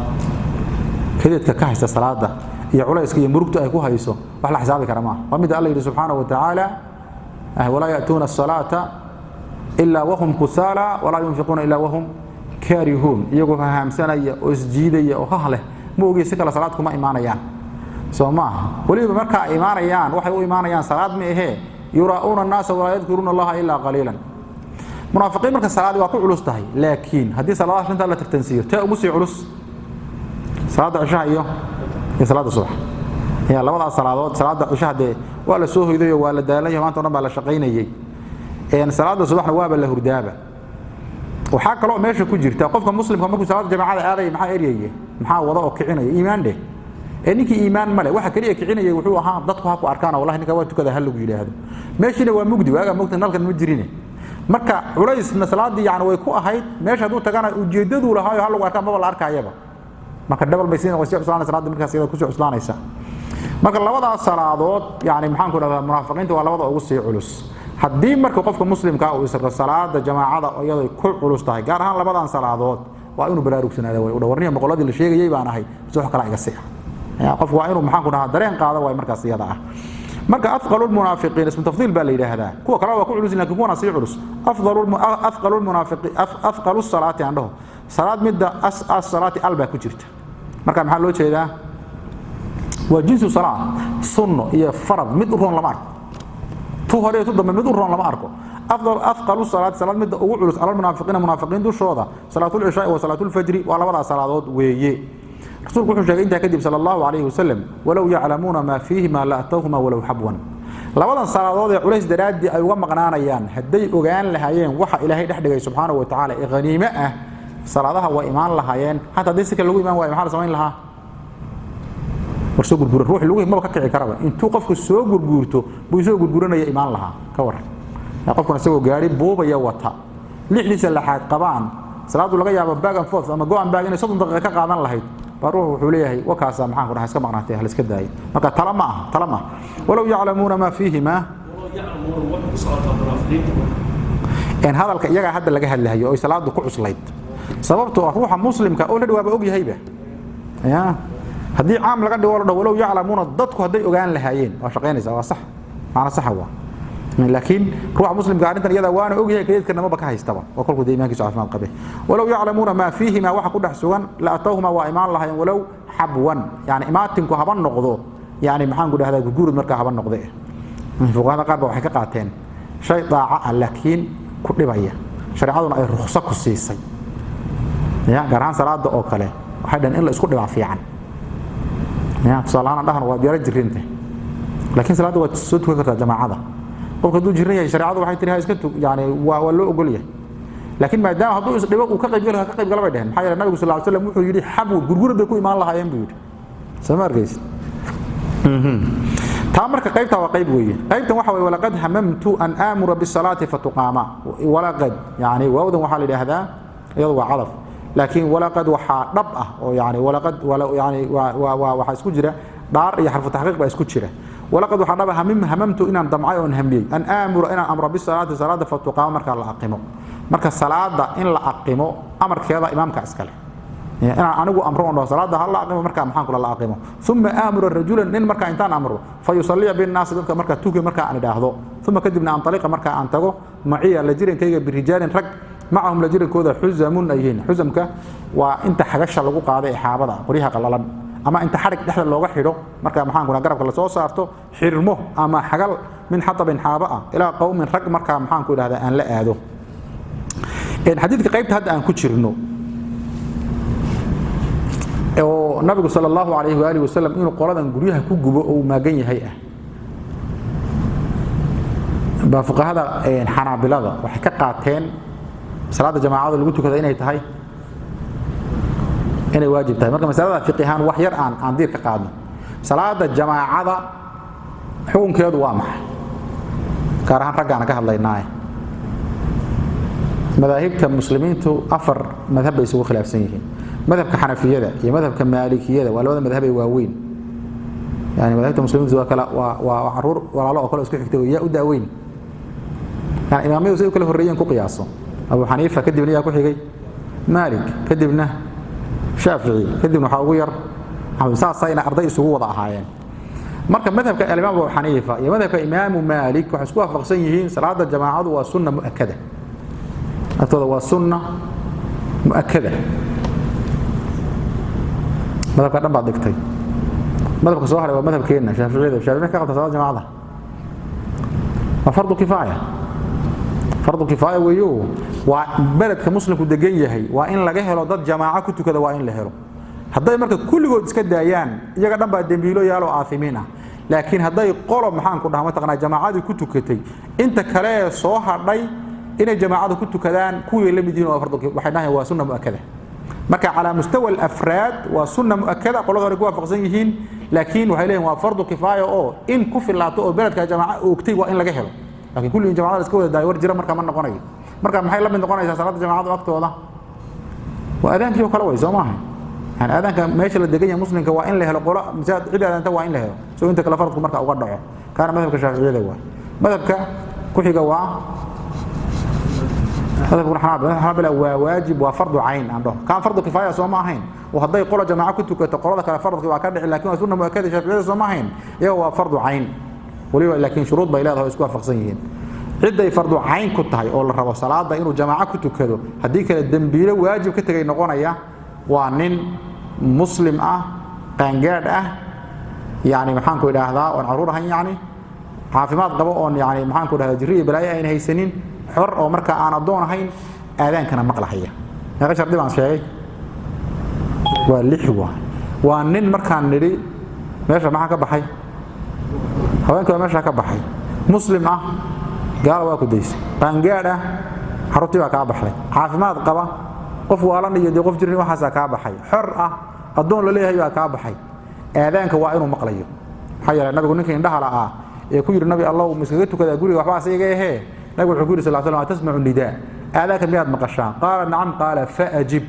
A: Kadeedka ka haysta salaada iyo culayska iyo murugta ay ku hayso wax la xisaabi kara maaha. Waa midda Alla yidhi سبحانه وتعالى: ولا يأتون الصلاة إلا وهم كسالى ولا ينفقون إلا وهم كارهون. Iyagoo hahaamsanaya oo isjiidaya oo hah leh ma ogiy, si kale salaad kuma imaanayaan, soo maaha? Weliba markaa ay imaanayaan, waxay u imaanayaan salaad ma ahee, يراءون الناس ولا يذكرون الله إلا قليلا. Munaafiqiin marka salaadi waa ku culus tahay, laakiin haddii salaadaha shanta la tartansiiyo, tee ugu sii culus? Salaada cishaha iyo salaada subax ya labadaas salaadood. Salaada cishaha dee waa la soo hoydayo, waa la daalanyaho, maanta o dhan baa la shaqaynayay. Salaada subaxna waaba la hurdaaba. Waxaa kaloo meesha ku jirta, qofka muslimka markuu salaada jamaacada aadaya, maxaa eryaya, maxaa wada oo kicinaya? Iimaan dheh. Ee ninkii iimaan male, waxa kaliya kicinaya wuxuu ahaa dadku ha ku arkaan, wallahi ninka waa tukada ha lagu yidhaahdo. Meeshiina waa mugdi, waagaa mugdi, nalkan ma jirine. Marka culaysna salaadii yani way ku ahayd. Meesha hadduu tagana ujeeddaduu lahaayo ha lagu arkaan maba la arkayaba. Marka double bay sii sii cuslaanaysa salaadii markaas, iyada kusii cuslaanaysa. Marka labadaas salaadood, yani maxaan ku dhahdaa, munaafiqiinta waa labada ugu sii culus. Haddii marka qofka muslimkaa uu isarko salaada jamaacada iyaday ku culus tahay, gaar ahaan labadan salaadood, waa inuu baraarugsanaada. Way udhawarniya boqoladii la sheegayay baan ahay mise wax kala iga sii ah? Qofku waa inuu, maxaan ku dhahaa, dareen qaada waay markaas iyada ah. Marka أثقل المنافقين اسم تفضيل baa la yidhaahdaa. Kuwa kale waa ku culus, laakiin kuwana sii culus. أفضل أثقل المنافقين, أثقل الصلاة aan dhaho, salaad midda الصلاة al baa ku jirta. Marka maxaa loo jeedaa? Waa جنس صلاة, sunno iyo farad mid u roon lama arko, tu hore tu dambe mid u roon lama arko. أفضل أثقل الصلاة, salaad midda ugu culus، على المنافقين munaafiqiin dushooda، صلاة العشاء وصلاة الفجر, waa labadaas salaadood weeye. Rasuulku wuxuu sheegay intaa kadib صلى الله عليه وسلم: ولو يعلمون ما فيهما لأتوهما ولو حبوا. Labadan salaadood ee culays daraaddii ay uga maqnaanayaan, hadday ogaan lahaayeen waxa Ilaahay dhex dhigay سبحانه وتعالى ee khaniime ah, salaadaha waa imaan lahaayeen. Xataa haddii si kale lagu imaan waayo, maxaa la samayn lahaa? War soo gurgura, ruux lagu maba ka kici karaba. Intuu qofku soo gurguurto buu soo gurguranaya imaan lahaa. Ka waran qofkuna isagoo gaari buubaya wata, lixdiisa laxaad qabaan, salaadu laga yaabo back and forth ama go and back inay 30 daqiiqo ka qaadan lahayd, baa ruux wuxuu leeyahay wakaasa, maxaan ku dhahay, iska maqnaatay, hal iska daayay. Marka tala ma aha, tala ma aha. ولو يعلمون ما فيهما. En hadalka iyagaa hadda laga hadlahayo oy salaadu ku cuslayd, sababtoo ah ruuxa muslimka oo la dhawaaba og yahayba ya. Haddii caam laga dhigo la dhaho walow yaclamuuna, dadku hadday ogaan lahaayeen, waa shaqaynaysaa, waa sax, macna saxa waa. Laakiin ruuxa muslimka arrintan iyada waana ogyahay, kadeedkana maba ka haystaba, waa kolkuu dee iimaankiisu caafimaad qabe. Walow yaclamuuna maa fiihimaa, waxa ku dhex sugan, la atawhumaa, waa imaan lahaayeen, walow xabwan, yani imaatinku haba noqdo, yani maxaan ku dhahdaa, gurgurud markaa haba noqde. Fuqahada qaar ba waxay ka qaateen shay daaca ah laakiin ku dhibaya, shareecaduna ay rukhso ku siisay, ya gaar ahaan salaada oo kale, waxay dhaheen in la isku dhibaa fiican. Ya tusaale ahaan aan dhahno waad yara jirinte, laakiin salaadda waad soo tukan kartaa jamaacada. Qofka hadduu jiran yahay, shareecadu waxay tiri ha iska tug, yani waa loo ogol yahay, laakiin maadaama hadduu isdhibo uu ka qaybgalo, ha ka qaybgalo bay dhaheen. Maxaa yeelay nabigu sal ly slam wuxuu yidhi xabwu, gurgurad bay ku imaan lahaayeen buu yidhi. Soo ma arkaysid? Taa marka qaybtaa waa qayb weeye. Qaybtan waxa weye walaqad hamamtu an aamura bisalaati fatuqaama. Walaqad, yani waawdan waxaa la yidhaahdaa iyadu waa cadaf, laakiin walaqad waxaa dhab ah oo yani walaqad yani waa waxaa isku jira dhaar iyo xarfu taxqiiq baa isku jira. Walaqad waxaa dhab ah hamamtu, inaan damcay oon hamiyey, an aamura, inaan amro, bisalaati, salaada, fatuqaama, markaa la aqimo. Marka salaada in la aqimo amarkeeda imaamka iskale, inaan anigu amro oon dhaho salaada ha la aqimo, markaa maxaan kula la aqimo, uma aamura rajulan, nin markaa intaan amro, fa yusalliya binnaasi, dadka markaa tuki markaa aan idhaahdo, uma kadibna antaliqa, markaa aan tago, maciya, la jirankayga, birijaalin, rag, macahum, la jirankooda, xuzamun ay yihiin. Xuzamka waa inta xagasha lagu qaaday ee xaabada qoryaha qallalan, ama inta xadhig dhexda looga xidho, markaa maxaan kuna garabka lasoo saarto, xirmo ama xagal, min xatabin, xaaba ah, ilaa qowmin, rag markaa maxaan ku idhahdaa aan la aado. Xadiidka qaybta hadda aan ku jirno oo nabigu sala allahu calayhi waalihi wasalam inuu qoladan guryaha ku gubo oo uu maagan yahay ah baa fuqahada xanaabilada waxay ka qaateen salaada jamaacada lagu tukada inay tahay, inay waajib tahay. Marka masalada fiqi ahaan wax yar aan diir ka qaadno, salaada jamaacada xukunkeedu waa maxay? Gaar ahaan raggaana ka hadlaynaaye. Madaahibta muslimiintu afar madhab bay isugu khilaafsan yihiin: madhabka xanafiyada iyo madhabka maalikiyada, waa labada madhab ee waaweyn. Yani madaahibta muslimiintu waa kala waa caruur walaalo oo kale isku xigtay, yaa u daaweyn. Yani imaamyadu say u kala horreeyeen ku qiyaaso: Abu Xaniifa, kadibna yaa ku xigay? Maalik, kadibna Shaafici, kadibna waxaa ugu yar Axmed. Saasayna arday isugu wada ahaayeen. Marka madhabka alimaam Abu Xaniifa iyo madhabka imaamu Maalik waxay isku waafaqsan yihiin salaada jamaacadu waa sunna mu'akada, agtooda waa sunna mu'akada. Madhabka dhan baad dhigtay. Madhabka soo haray waa madhabkeenna shaaficiyada. Shaafici ka qabta salaada jamaacada waa fardu kifaaya. Fardu kifaaya weeyo, waa beledka muslimku degan yahay waa in laga helo dad jamaaco ku tukada, waa in la helo. Hadday marka kulligood iska daayaan, iyaga dhan baa dembiilo yaaloo aafimiin ah. Laakiin hadday qolo maxaan ku dhaha mataqanaa jamaacadii ku tukatay, inta kale ee soo hadhay inay jamaacada ku tukadaan kuwii la mid yihiin, waa fardu, waxay dhahayan waa sunna mu'akada. Marka calaa mustawa alafraad waa sunna mu'akada, qolada hore ku waafaqsan yihiin, laakiin waxay leeyihin waa fardu kifaaya oo in ku filaato oo beledka jamaaca oogtay waa in laga helo. Laakiin kulligii jamacada la iska wada daayo war jira marka ma noqonayo. Marka maxay la mid noqonaysaa salaada jamaacadu agtooda? Waa aadaankii oo kale way, soo maaha? Yani aadaanka meesha la degan yahay muslimka waa in la helo qolo masaajid cid aadaanta, waa in la helo soo inta kale faradku marka uga dhaco. Kaana madhabka shaaficiyada waa. Madhabka ku xiga waa madhabka xanaabila. Xanaabila waa waajib, waa fardu cayn aan dhaho. Kaan fardu kifaaya soo ma ahayn oo hadday qolo jamaaco ku tukato qolada kale faradkii waa ka dhici, laakiin waa sunna mu'akada shaaficiyada soo ma ahayn? Iyaga waa fardu cayn waliba, laakiin shuruud bay leedahay oo isku waafaqsan yihiin. Cidday fardu cayn ku tahay oo la rabo salaada inuu jamaaco ku tukado, haddii kale dembiilo waajib ka tegay noqonaya, waa nin muslim ah, qaangaadh ah, yani maxaan ku idhaahdaa, oon caruur ahayn, yani caafimaad qabo, oon yani maxaan ku idhahdaa jirri iyo balaayo ayna haysanin, xor oo marka aan addoon ahayn, aadaankana maqlahaya. Meeqa shardi baan sheegay? Waa lix. Waa nin markaan nidhi meesha maxaa ka baxay? Haweenkii waa meesha ka baxay. Muslim ah, gaala waa ku daysay. Qaangaadh ah, carruurtii baa kaa baxday. Caafimaad qaba, qof waalan iyo dee qof jirin waxaasaa kaa baxay. Xor ah, addoon la leeyahay baa kaa baxay. Aadaanka waa inuu maqlayo, maxaa yeelay nabigu ninkii indhaha la'aa ee ku yidhi: "Nabi Allow, ma iskaga tukadaa guriga? Waxba asiga ahee." Nabigu wuxuu ku yidhi sal slam: "Tasmacu nidaa? Aadaanka miyaad maqashaa?" Qaala: "Nacam." Qaala: "Faajib."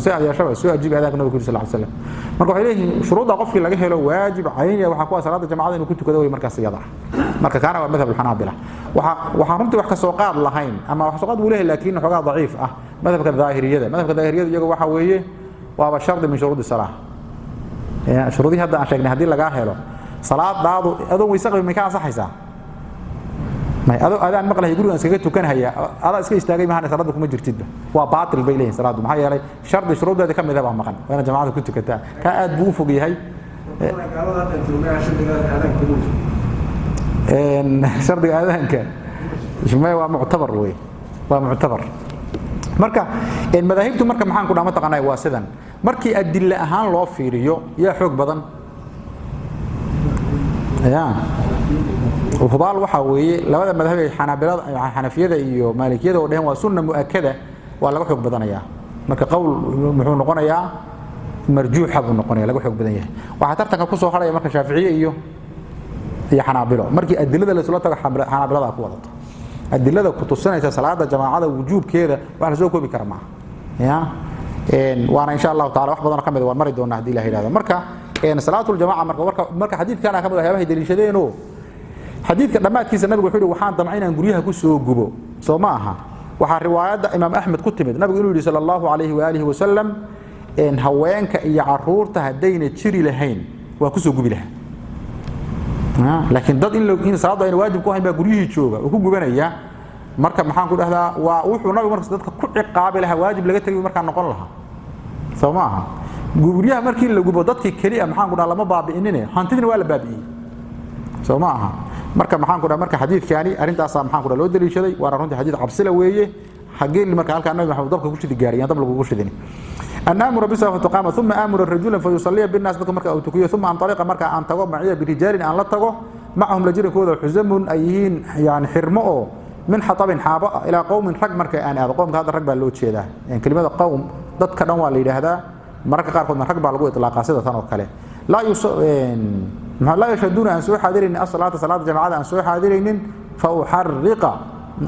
A: Si aad yeeshaba soo ajiib aadaanka, nabigu ku yidhi sal slam. Marka waxay leeyihiin shuruudda qofkii laga helo waajib cayniya waxaa kuwa salaada jamacada inuu ku tukado wey markaas iyada ah. Marka kaana waa madhab alxanaabila. Waxaan runtii wax ka soo qaad lahayn, ama wax soo qaad wuu leeyahay laakiin xoogaa daciif ah, madhabka daahiriyada. Madhabka daahiriyada iyaga waxa weeye waaba shardi min shuruudi salaa. Shuruudihii hadda aan sheegnay haddii lagaa helo, salaadaadu adoon weyse qabin may ka ansaxaysaa? May. Adoo adaan maqlahay gurigan iskaga tukanhaya, adaa iska istaagay mahana, salaadda kuma jirtidba, waa baatil bay leeyihin salaaddu. Maxaa yeelay shardi shuruuddeeda ka mid ah baa maqan, waa inaad jamacada ku tukataa. Kaa aad buu u fog yahay. Shardiga aadaanka may waa muctabar wey, waa muctabar. Marka madaahibtu marka maxaan ku dhaha mataqaanaa waa sidan. Markii adille ahaan loo fiiriyo yaa xoog badan? Ya hubaal waxaa weeye labada madhab ee xanaabilada, xanafiyada iyo maalikiyada oo dheheen waa sunna mu'akada, waa laga xoog badanayaa. Marka qowl muxuu noqonayaa marjuuxa buu noqonaya, laga xoog badan yahay. Waxaa tartanka ku soo haraya marka shaaficiye iyo xanaabilo. Markii adilada la isula tago, xanaabilada ku wadato adilada ku tusinaysa salaada jamaacada wujuubkeeda, wax la soo koobi kara maaha. Ya waana insha allahu taala wax badan oo ka mid ah waan mari doonaa haddii ilaha yidhahdo. Marka salaatul jamaaca marka xadiidkana ka mid ah waxyaabahay daliishadeenoo, xadiidka dhammaadkiisa nabigu wuxuu yidhi waxaan damcay inaan guryaha ku soo gubo, soo ma aha? Waxaa riwaayadda imaam Axmed ku timid nabigu inuu yidhi sala allahu calayhi waalihi wasalam, haweenka iyo caruurta haddayna jiri lahayn waan kusoo gubi lahaa, laakiin dad in salaaddu ayna waajib ku ahayn baa guryihii jooga oo ku gubanaya. Marka maxaan ku dhahdaa, waa wuxuu nabigu markas dadka ku ciqaabi lahaa waajib laga tegay markaa noqon lahaa, soo ma aha? Guryaha markii la gubo dadkii keliya maxaan ku dhahaa lama baabi'inine, hantidina waa la baabi'iyey, soo ma aha? Marka maxaan ku dhaha, marka xadiidkaani arrintaasaa maxaan ku dhaha loo daliishaday, waana runtii xadiid cabsila weeye. Hageel marka halkaa nabi Maxamed dabka ku shidi gaaray, yaan dab lagugu shidin. أن آمر بالصلاة فتقام ثم آمر الرجل فيصلي بالناس dadka marka uu tukiyo, ثم أنطلق marka aan tago maciya برجال aan la tago, معهم la jirankooda xusamun ay yihiin, yani xirmo oo min xatabin xaabo ah, ilaa qowmin rag marka aan aado. Qowmka hadda rag baa loo jeedaa. Yani kelimada qowm dadka dhan waa la yidhaahdaa, mararka qaarkoodna rag baa lagu itlaaqaa sida tan oo kale. Laa yus laa yashhaduuna aan soo xaadiraynin asalaata, salaada jamacada aan soo xaadiraynin. Fa uxariqa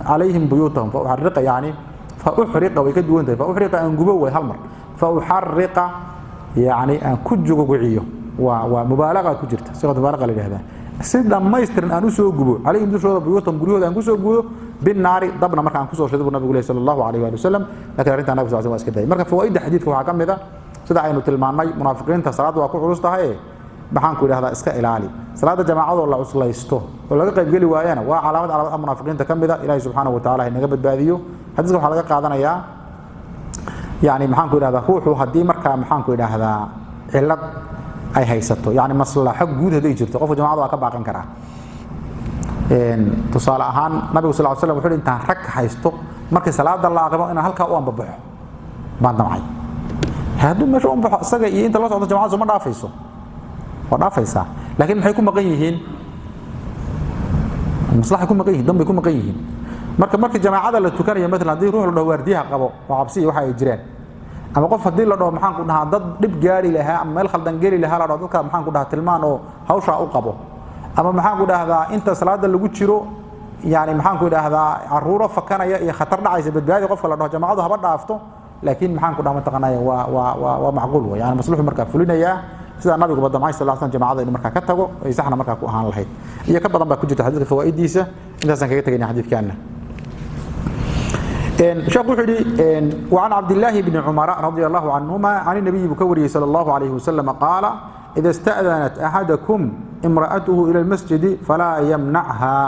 A: calayhim buyuutahum, fa uxariqa yani fa uxriqa way ka duwan tahay, fa uxriqa aan gubo way hal mar, fa uxariqa yani aan ku juguguciyo, waa mubaalaqa ku jirta, siqat mubaalaqa la yidhahdaa, si dhammaystiran aan usoo gubo calayhim dushooda, buyuutahum guryahooda aan kusoo gubo, binnaari dabna marka aan kusoo shido buu nabigu lehy sala allahu alayh waali wasalam. Lakiin arrintaa nabigu sal slam waa iska dayay. Marka fawaa'idda xadiidka waxaa ka mid a sida aynu tilmaannay, munaafiqiinta salaadda waa ku culus tahay, maxaan ku idhahdaa iska ilaali. Salaadda jamaacadoo la cuslaysto oo laga qaybgeli waayana waa calaamad calaamadaha munaafiqiinta ka mid a. Ilaahay subxaanahu wa tacala inaga badbaadiyo. Xadiiska waxaa laga qaadanayaa yani maxaan ku idhahdaa ruuxu haddii markaa maxaan ku idhaahdaa cillad ay haysato, yani maslaxo guud hadday jirto, qofka jamacada waa ka baaqan karaa. Tusaale ahaan nabigu sal ly slam wuxuu intaan rag haysto markii salaada la aqimo inaan halkaa u ambabaxo baan damcay. Hadduu meesha u ambaxo isaga iyo inta la socdo jamacada soo ma dhaafayso? Waa dhaafaysaa. Laakiin maxay ku maqan yihiin? Maslaxay ku maqan yihiin, dan bay ku maqan yihiin. Marka markii jamaacada la tukanayo maalan haddii ruux la dhaho waardiyaha qabo oo cabsi iyo waxa ay jiraan, ama qof haddii la dhaho maxaan ku dhahaa dad dhib gaari lahaa ama meel khaldan geli lahaa la dhaho dadka maxaan ku dhahaa tilmaan oo hawshaa u qabo, ama maxaan ku dhahdaa inta salaada lagu jiro yani maxaan ku idhaahdaa caruuro fakanaya iyo khatar dhacaysa badbaadi qofka la dhaho, jamaacadu haba dhaafto, laakiin maxaan ku dhaha mataqaanaya waa macquul wey, yani masluxu markaa fulinayaa sidaa nabiguba damcay sal slam jamacada inuu markaa ka tago ay saxna markaa ku ahaan lahayd. Iyo ka badan baa ku jirta xadiidka fawaa'idiisa. Intaasaan kaga tegayna xadiidkaana. Sheekhu wuxuu yidhi وعن عبد الله بن عمر رضي الله عنهما عن النبي بكوري صلى الله عليه وسلم قال إذا استأذنت أحدكم امرأته إلى المسجد فلا يمنعها.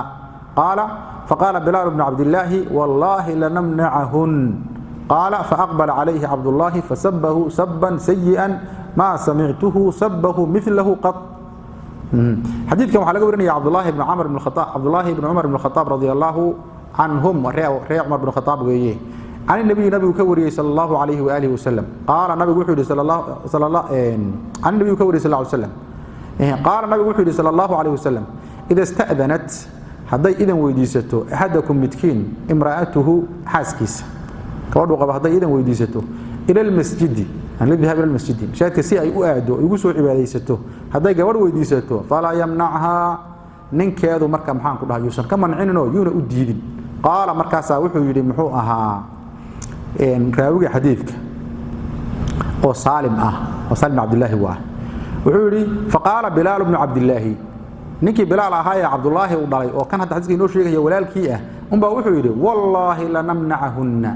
A: قال فقال بلال بن عبد الله والله لنمنعهن. قال فأقبل عليه عبد الله فسبه سبا سيئا ما سمعته سبه مثله قط. حديث كما حلقة ورني عبد الله بن عمر بن الخطاب، عبد الله بن عمر بن الخطاب رضي الله عنهم، ري عمر بن الخطاب ويه، عن النبي نبي كوري صلى الله عليه وآله وسلم قال نبي وحده صلى الله صلى الله عن النبي كوري صلى الله عليه وسلم قال نبي وحده صلى الله عليه وسلم إذا استأذنت hadday idan weydiisato axadakum midkiin imra'atuhu xaaskiisa gabadhu qaba hadday idan weydiisato ila almasjidi an lidhab ila almasjidi masaajidka si ay u aado ugu soo cibaadaysato hadday gabadh weydiisato falaa yamnachaa ninkeedu marka maxaan ku dhahay yuusan ka mancinino yuuna u diidin. Qaala markaasaa wuxuu yidhi muxuu ahaa raawiga xadiidka oo saalim ah oo saalim cabdillaahi waa wuxuu yidhi faqaala bilaal bnu cabdillaahi ninkii bilaal ahaa ee cabdullaahi uu dhalay oo kan hadda xadiiska inoo sheegaya walaalkii ah unbaa wuxuu yidhi wallaahi lanamnacahunna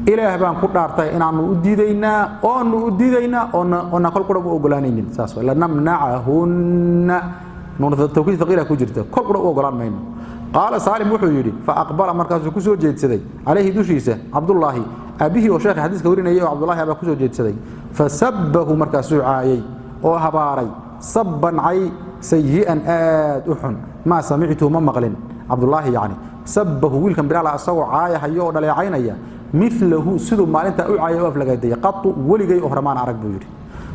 A: Ilaah baan ku dhaartay inaanu u diidaynaa oonu u diidaynaa oona kol qura u ogolaanaynin. Saas lanamnacahunna, nuun tawkiid thaqiila ku jirta, kol qura u ogolaan mayno. Qaala Saalim wuxuu yidhi fa aqbala, markaasuu ku soo jeedsaday calayhi dushiisa Cabdullaahi aabihii oo sheekha xadiiska warinayay oo Cabdullaahi baa ku soo jeedsaday. Fasabbahu, markaasuu caayay oo habaaray, sabban cay sayi'an aad u xun. Maa samictuhu, ma maqlin Cabdullaahi yacni sabbahu wiilkan Bilaal asagoo caayahayo oo dhaleecaynaya milahu siduu maalintaa u caayay oo aflagaadeeyey qatu weligay oo horemaan arag buu yidhi.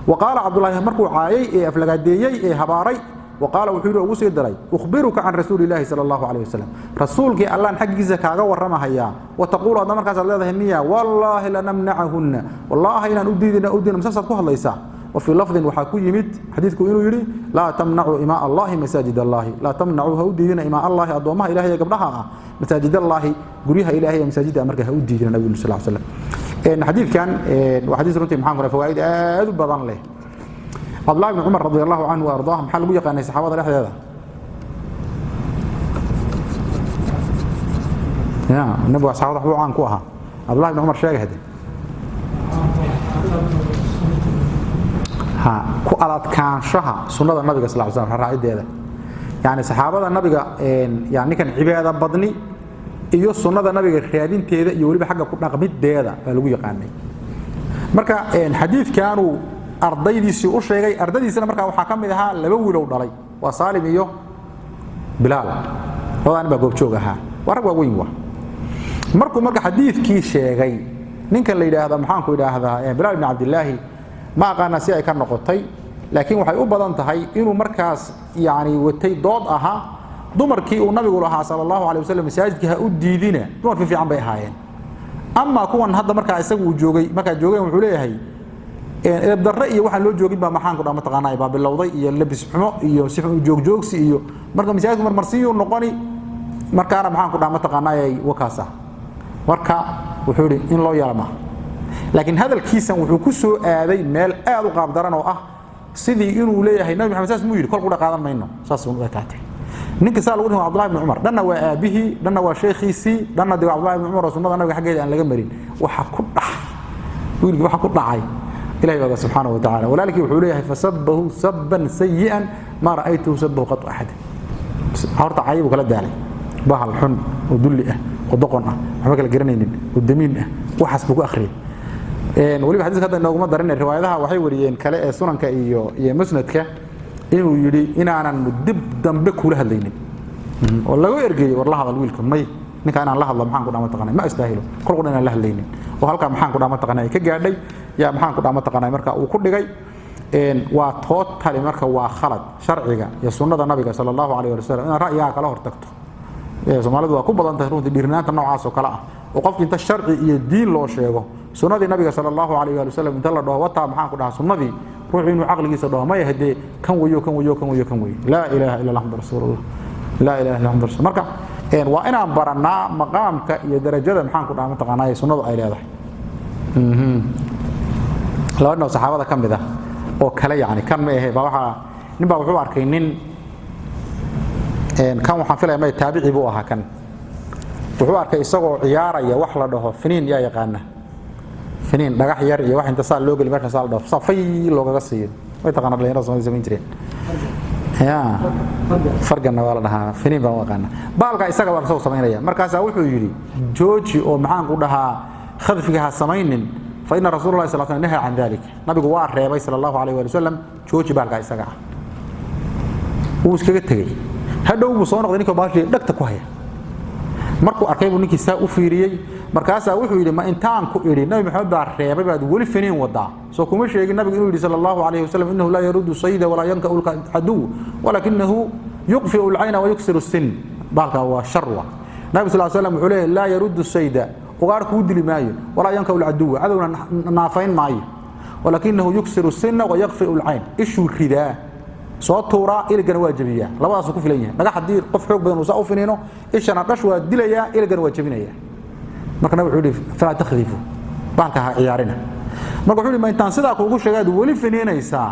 A: Wa qaala Cabdullaahi markuu caayay ee aflagaadeeyey ee habaaray, وقال وحيد ugu sii daray ukhbiruka can rasuuli illaahi sala allahu calayhi wasalam, rasuulkii Allaan xaggiisa kaaga warramahayaa, wa taquulu adna markaasaad leedahay miya wallaahi lanamnacahunna, wallaahi inaan u diidina u diidna, masaasaad ku hadlaysaa. وفي لفظ waxaa ku yimid xadiidku inuu yidhi laa tamnacuu imaa Allahi masaajid Allahi, laa tamnacuu ha u diidina imaa Allahi addoommaha Ilahay ee gabdhaha ah masaajid Allahi guryaha Ilaahay ee masaajidda marka ha u diidina nabigu sal slam. Xadiidkan waa xadiis runtii maxaan ku fawaa'id aad u badan leh. Cabdullahi bn Cumar radi allahu canhu wa ardaah maxaa lagu yaqaanay saxaabada dhexdeeda? Ya nabigu saxaabada waxbuu caan ku ahaa. Cabdullahi bn Cumar sheega hade ha ku adadkaanshaha sunnada nabiga sal ly slam raacideeda, yani saxaabada nabiga yani ninkan cibaado badni iyo sunnada nabiga raadinteeda iyo weliba xagga ku dhaqmideeda baa lagu yaqaanay. Marka xadiidkanuu ardaydiisii u sheegay, ardaydiisana markaa waxaa ka mid ahaa laba wiilow dhalay, waa Saalim iyo Bilaal, labadaa nin baa goobjoog ahaa, waa rag waaweyn. Waa markuu marka xadiidkii sheegay ninkan la yidhaahda maxaanku idhaahdaa Bilaal ibn Cabdillaahi, ma aqaana si ay ka noqotay, laakiin waxay u badan tahay inuu markaas yani watay dood ahaa dumarkii uu nabigu lahaa sala allahu alay wasalam masaajidka ha u diidina, dumar fi fiican bay ahaayeen. Ama kuwan hadda markaa isagu uu joogay markaa joogeen wuxuu leeyahay edabdarre iyo waxaan loo joogin baa maxaan ku dhaa mataqaanaa baa bilowday iyo labis xumo iyo si xun joogjoogsi iyo marka masaajidku marmarsiyuu noqoni markaana maxaan ku dhaa mataqaanaa wakaasa. Marka wuxuu yidhi in loo yeela maaha, laakiin hadalkiisan wuxuu ku soo aaday meel aad u qaabdaran oo ah sidii inuu leeyahay Nabi Maxamed saas muu yidhi kol qudha qaadan mayno, saas uun u ekaatay. Ninka saa lagu dhihi Cabdullahi ibn Cumar, dhanna waa aabihii, dhanna waa sheekhiisii, dhanna dee waa Cabdullahi ibn Cumar oo sunnada nabiga xaggeeda aan laga marin. Waxa ku dhacay wiilkii, waxa ku dhacay Ilahay baa subxaanahu wa tacaala. Walaalkii wuxuu leeyahay fasabahu sabban sayi'an maa ra'aytuhu sabahu qatu axad. Horta cayib buu kala daalay, bahal xun oo dulli ah oo doqon ah waxba kala garanaynin oo damiin ah, waxaas buu ku akhriyay. Weliba xadiiska hadda inooguma darin, riwaayadaha waxay wariyeen kale ee sunanka iyo musnadka inuu yidhi inaanan dib dambe kula hadlaynin oo lagu ergeeyey war la hadal wiilka, may ninka inaan la hadlo maxaan ku dhaha mataqaanaa ma astaahilo, kol qudha inaan la hadlaynin oo halkaa maxaan ku dhaha mataqaanaa ay ka gaadhay yaa maxaan ku dhaha mataqaanaa marka uu ku dhigay. Waa tootali marka waa khalad sharciga iyo sunnada nabiga sala allahu calayh wasalam inaad ra'yigaa kala hortagto. Soomaalidu waa ku badan tahay runtii dhiirnaanta noocaas oo kale ah oo qofki inta sharci iyo diin loo sheego sunnadii nabiga sala allahu calayh waali wasalam inta la dhaho wataa maxaan ku dhahaa sunnadii, ruuxu inuu caqligiisa dhaho maya haddee kan weyo kan weyo kan weyo kan weyo, laa ilaaha illa allah muxamad rasuulullah, laa ilaha illa muxamad rasul. Marka waa inaan barannaa maqaamka iyo darajada maxaan ku dhahaa mataqaanaa sunnadu ay leedahay. Laba nin oo saxaabada ka mid ah oo kale yacni kan ma ahe baa waxaa nin baa wuxuu arkay nin kan waxaan filaya may taabici buu ahaa, kan wuxuu arkay isagoo ciyaaraya wax la dhaho finiin, yaa yaqaana finiin, dhagax yar iyo wax inta saa loo geli meesha saa la dhaho safay loogaga siiyo, way taqaana dhalinyarada Soomaalida samayn jireen ya farganna waa la dhahaa, finiin baan u aqaana baalka isaga baan isagoo samaynaya. Markaasaa wuxuu yidhi jooji oo maxaan ku dhahaa khadfiga ha samaynin, fa ina rasuula llahi sal slam nahaa can dalik, nabigu waa reebay sala allahu alayh waali wasalam, jooji baalka isaga ah. Wuu iskaga tegey, hadhow buu soo noqday ninkoo baashii dhagta ku haya. Markuu arkay buu ninkii saa u fiiriyey, markaasaa wuxuu yidhi ma intaan ku idhi Nabi Maxamed baa reebay baad weli finiin wadaa? Soo kuma sheegin nabigu inuu yidhi sala allahu calayhi wasalam innahu laa yaruddu sayda walaa yanka'u lcaduw walakinahu yuqfi'u alcayna wayuksiru sin, baalkaa waa shar wa. Nabigu sal slam wuxuu leeyahay laa yaruddu sayda, ugaar kuu dili maayo, walaa yanka'u lcaduwa, cadowna naafayn maayo, walakinahu yuksiru sinna wayaqfi'u alcayn, ishuu ridaa soo tuuraa iligana waa jabiyaa, labadaasuu ku filan yahay. Dhagax haddii qof xoog badan uu saa u finiino ishana dhash waa dilayaa, iligana waa jabinayaa. Marka nabi wuxuu yidhi falaa takhdifu, bahalka ha ciyaarina. Marka wuxuu yidhi ma intaan sidaa kuugu sheegaad weli finiinaysaa?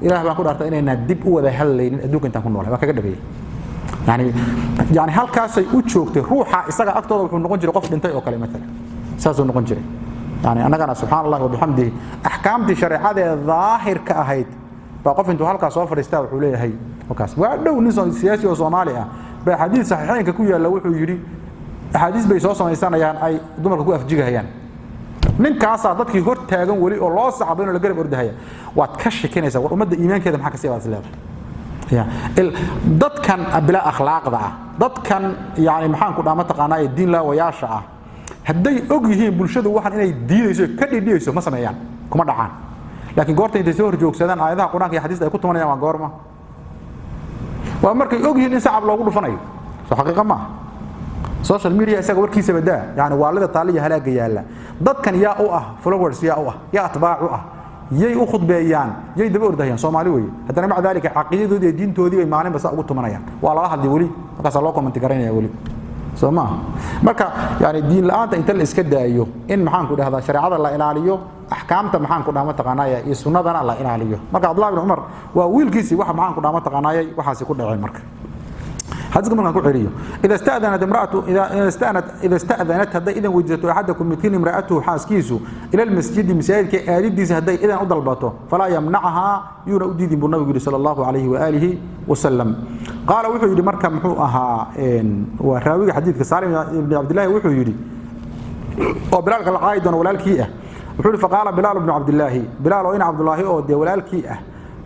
A: Ilaah baan ku dhaartay inaynaan dib u wada hadlaynin adduunka intaan ku noolahay, waa kaga dhabeeyey. Yani halkaasay u joogtay ruuxa isaga agtooda wuxuu noqon jiray qof dhintay oo kale maalan, saasuu noqon jiray. Yani annagana subxaan allahi wabixamdihi, axkaamtii shareecadee daahirka ahayd baa qof intuu halkaas soo fadhiistaa wuxuu leeyahay wakaas. Waa dhow nin siyaasi oo Soomaali ah baa xadiis saxiixeynka ku yaalla wuxuu yidhi axaadiis bay soo samaysanayaan ay dumarka ku afjigahayaan. Ninkaasaa dadkii hor taagan weli oo loo sacbo inuu la garab ordahaya. Waad ka shikinaysaa, war ummadda iimaankeeda maxaa kasii baad is leedahay? Ya dadkan bilaa akhlaaqda ah, dadkan yani maxaan ku dhaha mataqaanaa ee diin laawayaasha ah, hadday og yihiin bulshadu waxan inay diidayso, ka dhidhiyayso, ma sameeyaan, kuma dhacaan. Laakiin goorta intay soo horjoogsadaan aayadaha Qur-aanka iyo xadiista ay ku tumanayaan waa goorma? Waa markay og yihiin in sacab loogu dhufanayo. Soo xaqiiqa maaha? Social media isaga warkiisa badaa, yani waalida taaliya halaaga yaalla. Dadkan yaa u ah followers? Yaa u ah? Yaa atbaac u ah? Yay u khudbeeyaan? Yay daba ordahayaan? Soomaali weeye. Haddana maca daalika caqiidadoodii iyo diintoodii bay maalinba saa ugu tumanayaan. Waa lala hadlay weli, markaasaa loo comment garaynaya weli, soo maaha? Marka yani diin la'aanta inta la iska daayo, in maxaan ku dhahdaa shareecada la ilaaliyo, axkaamta maxaan ku dhaha mataqaanaaye iyo sunnadana la ilaaliyo. Marka Cabdullahi bin Cumar waa wiilkiisii waxa maxaan ku dhaha mataqaanaayay waxaasi ku dhaceen. Marka xadiiska markaan ku celiyo, ida sta'danat imra'atu, ida sta'nat, ida sta'danat, hadday idan weydiisato, axadakum midkiin, imra'atuhu xaaskiisu, ila almasjidi masaajidka aadidiisa hadday idan u dalbato, falaa yamnacahaa, yuuna u diidin buu nabigu yidhi sala allahu calayhi waaalihi wasalam. Qaala wuxuu yidhi, marka muxuu ahaa, waa raawiga xadiidka Saalim ibni Cabdillahi, wuxuu yidhi oo Bilaalka la caayi doono walaalkii ah, wuxuu yidhi: faqaala Bilaal bnu Cabdillaahi, Bilaal oo ina Cabdullaahi oo dee walaalkii ah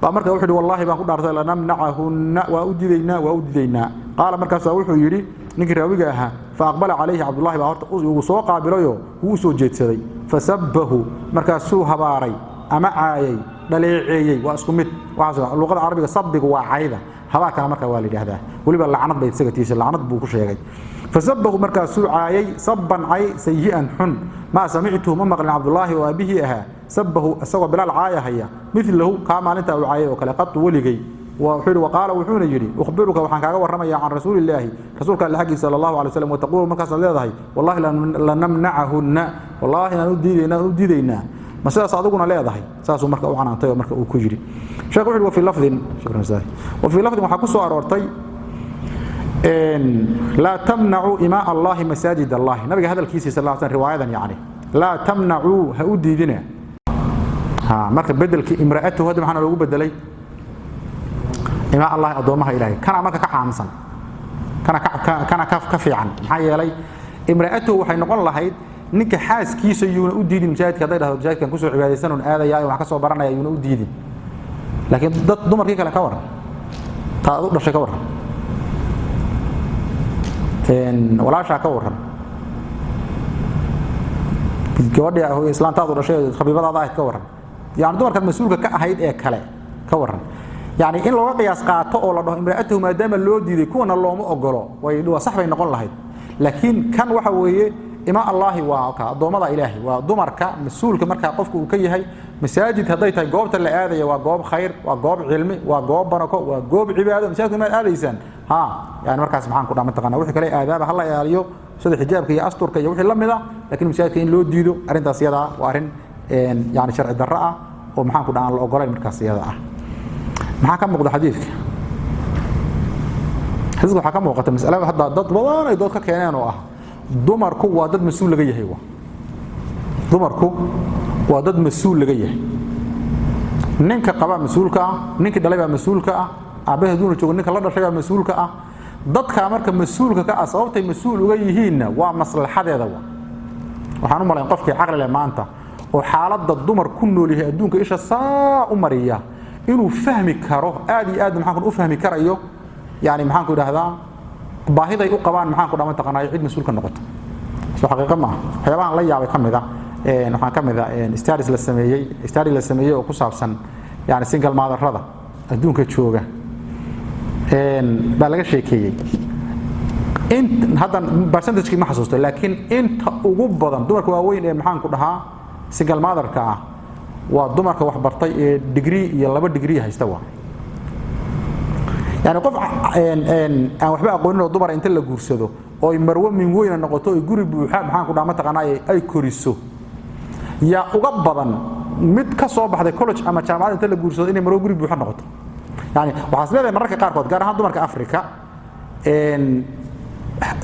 A: baa marka wuxuu yidhi: wallahi baan ku dhaartay, lanamnacahunna, waa u diidaynaa, waa u diidaynaa. Qaala markaasaa wuxuu yidhi ninkii raawiga ahaa: fa aqbala calayhi Cabdullahi baa horta uu soo qaabilayoo wuu u soo jeedsaday, fasabbahu, markaasuu habaaray ama caayay, dhaleeceeyey, waa isku mid. Waxaas luqada Carabiga sabbigu waa cayda, habaarkana marka waa la yidhaahdaa, weliba lacnad bay isaga tiisa, lacnad buu ku sheegay. Fasabahu, markaasuu caayay, sabban cay, sayi'an xun, maa samictuhu, ma maqlin Cabdullaahi oo aabbihii ahaa, sabahu, isagoo Bilaal caayahaya, milahu, kaa maalintaa uu caayay oo kale, qatu weligay. Wuxuu yidhi: waqaala, wuxuuna yidhi: ukhbiruka, waxaan kaaga warramayaa, can rasuulillaahi, rasuulka Alle xaggiisa, sala allahu alay wasallam. Wataquulu, markaasaad leedahay: wallahi lanamnacahunna, wallahi inaan u diidaynaa, u diidaynaa. Ma sidaas adiguna leedahay? Saasuu marka u canaantay oo marka uu ku yidhi. Sheekh wuxuu yidhi: wa fii lafdin, shukran ustaad, wa fii lafdin waxaa ku soo aroortay: laa tamnacuu imaa allahi masaajid allahi. Nabiga hadalkiisii sal slam riwaayadan, yacni laa tamnacuu, ha u diidina. Ha marka bedelkii imra'atuhu hadda maxaana loogu bedelay? Imaa allahi, addoommaha Ilaahay. Kana marka ka caamsan, kana ka fiican. Maxaa yeelay imra'atuhu waxay noqon lahayd ninka xaaskiisa yuuna u diidin masaajidka, hadday dhahdo masaajidkan kusoo cibaadaysan oon aadayaa, wax ka soo baranaya, yuuna u diidin. Laakiin dad dumarkii kale ka warran? Taa ad u dhashay ka warran? Walaashaa ka warran? Gabadhii islaantaadu dhashay khabiibadaada ahayd ka warran? Yani dumarkaad mas-uulka ka ahayd ee kale ka warran? Yani in looga qiyaas qaato oo la dhaho imra'atuhu maadaama loo diiday kuwana looma ogolo, way waa sax bay noqon lahayd. Laakiin kan waxa weeye imaa allaahi waa ka addoommada Ilaahay, waa dumarka mas-uulka markaa qofku uu ka yahay. Masaajid hadday tahay goobta la aadaya, waa goob khayr, waa goob cilmi, waa goob barako, waa goob cibaado. Masaajidka maad aadaysaan ha, yani markaas maxaan ku dhaha mataqana wixii kale aadaaba ha la ilaaliyo, sida xijaabka iyo asturka iyo wixii la mid ah. Laakiin masaajidka in loo diido arrintaas iyada waa arrin yani sharci darro ah oo maxaan ku dhaha aan la ogolayn markaas iyada ah. Maxaa ka muuqda xadiidka? Xadiidka waxaa ka muuqata mas'alada hadda dad badan ay dood ka keeneen oo ah dumarku waa dad mas-uul laga yahay. Waa dumarku waa dad mas-uul laga yahay. Ninka qabaa mas-uulka ah, ninkii dhalay baa mas-uulka ah, aabbahe haduuna joogo ninka la dhashay baa mas-uulka ah. Dadkaa marka mas-uulka ka ah, sababtay mas-uul uga yihiinna waa maslaxadeeda. Wa waxaan u malayn qofkii caqli leh maanta oo xaaladda dumar ku nool yahay adduunka isha saa u mariya inuu fahmi karo aad iyo aad, maxaan ku u fahmi karayo, yani maxaan ku idhahdaa, baahiday u qabaan maxaan ku dhaha mataqaanaa cid mas-uul ka noqoto. Soo xaqiiqo maaha? Waxyaabahan la yaabay ka mid ah, waxaan ka mid ah studies la sameeyey, study la sameeyey oo ku saabsan yani single motherada adduunka jooga baa laga sheekeeyey. In hadda percentage-kii ma xasuusto, laakiin inta ugu badan dumarka waaweyn ee maxaan ku dhahaa single motherka ah waa dumarka wax bartay ee degree iyo 2 degree haysta. Waa yani qof aan waxba aqoonin oo dumara inta la guursado oo ay marwo min weyna noqoto oy guri buuxa maxaan ku dhaha mataqaanaa ay koriso, yaa uga badan mid ka soo baxday college ama jaamacad inta la guursado inay marwo guri buuxa noqoto. Yani waxaa is leedahay mararka qaarkood, gaar ahaan dumarka Africa,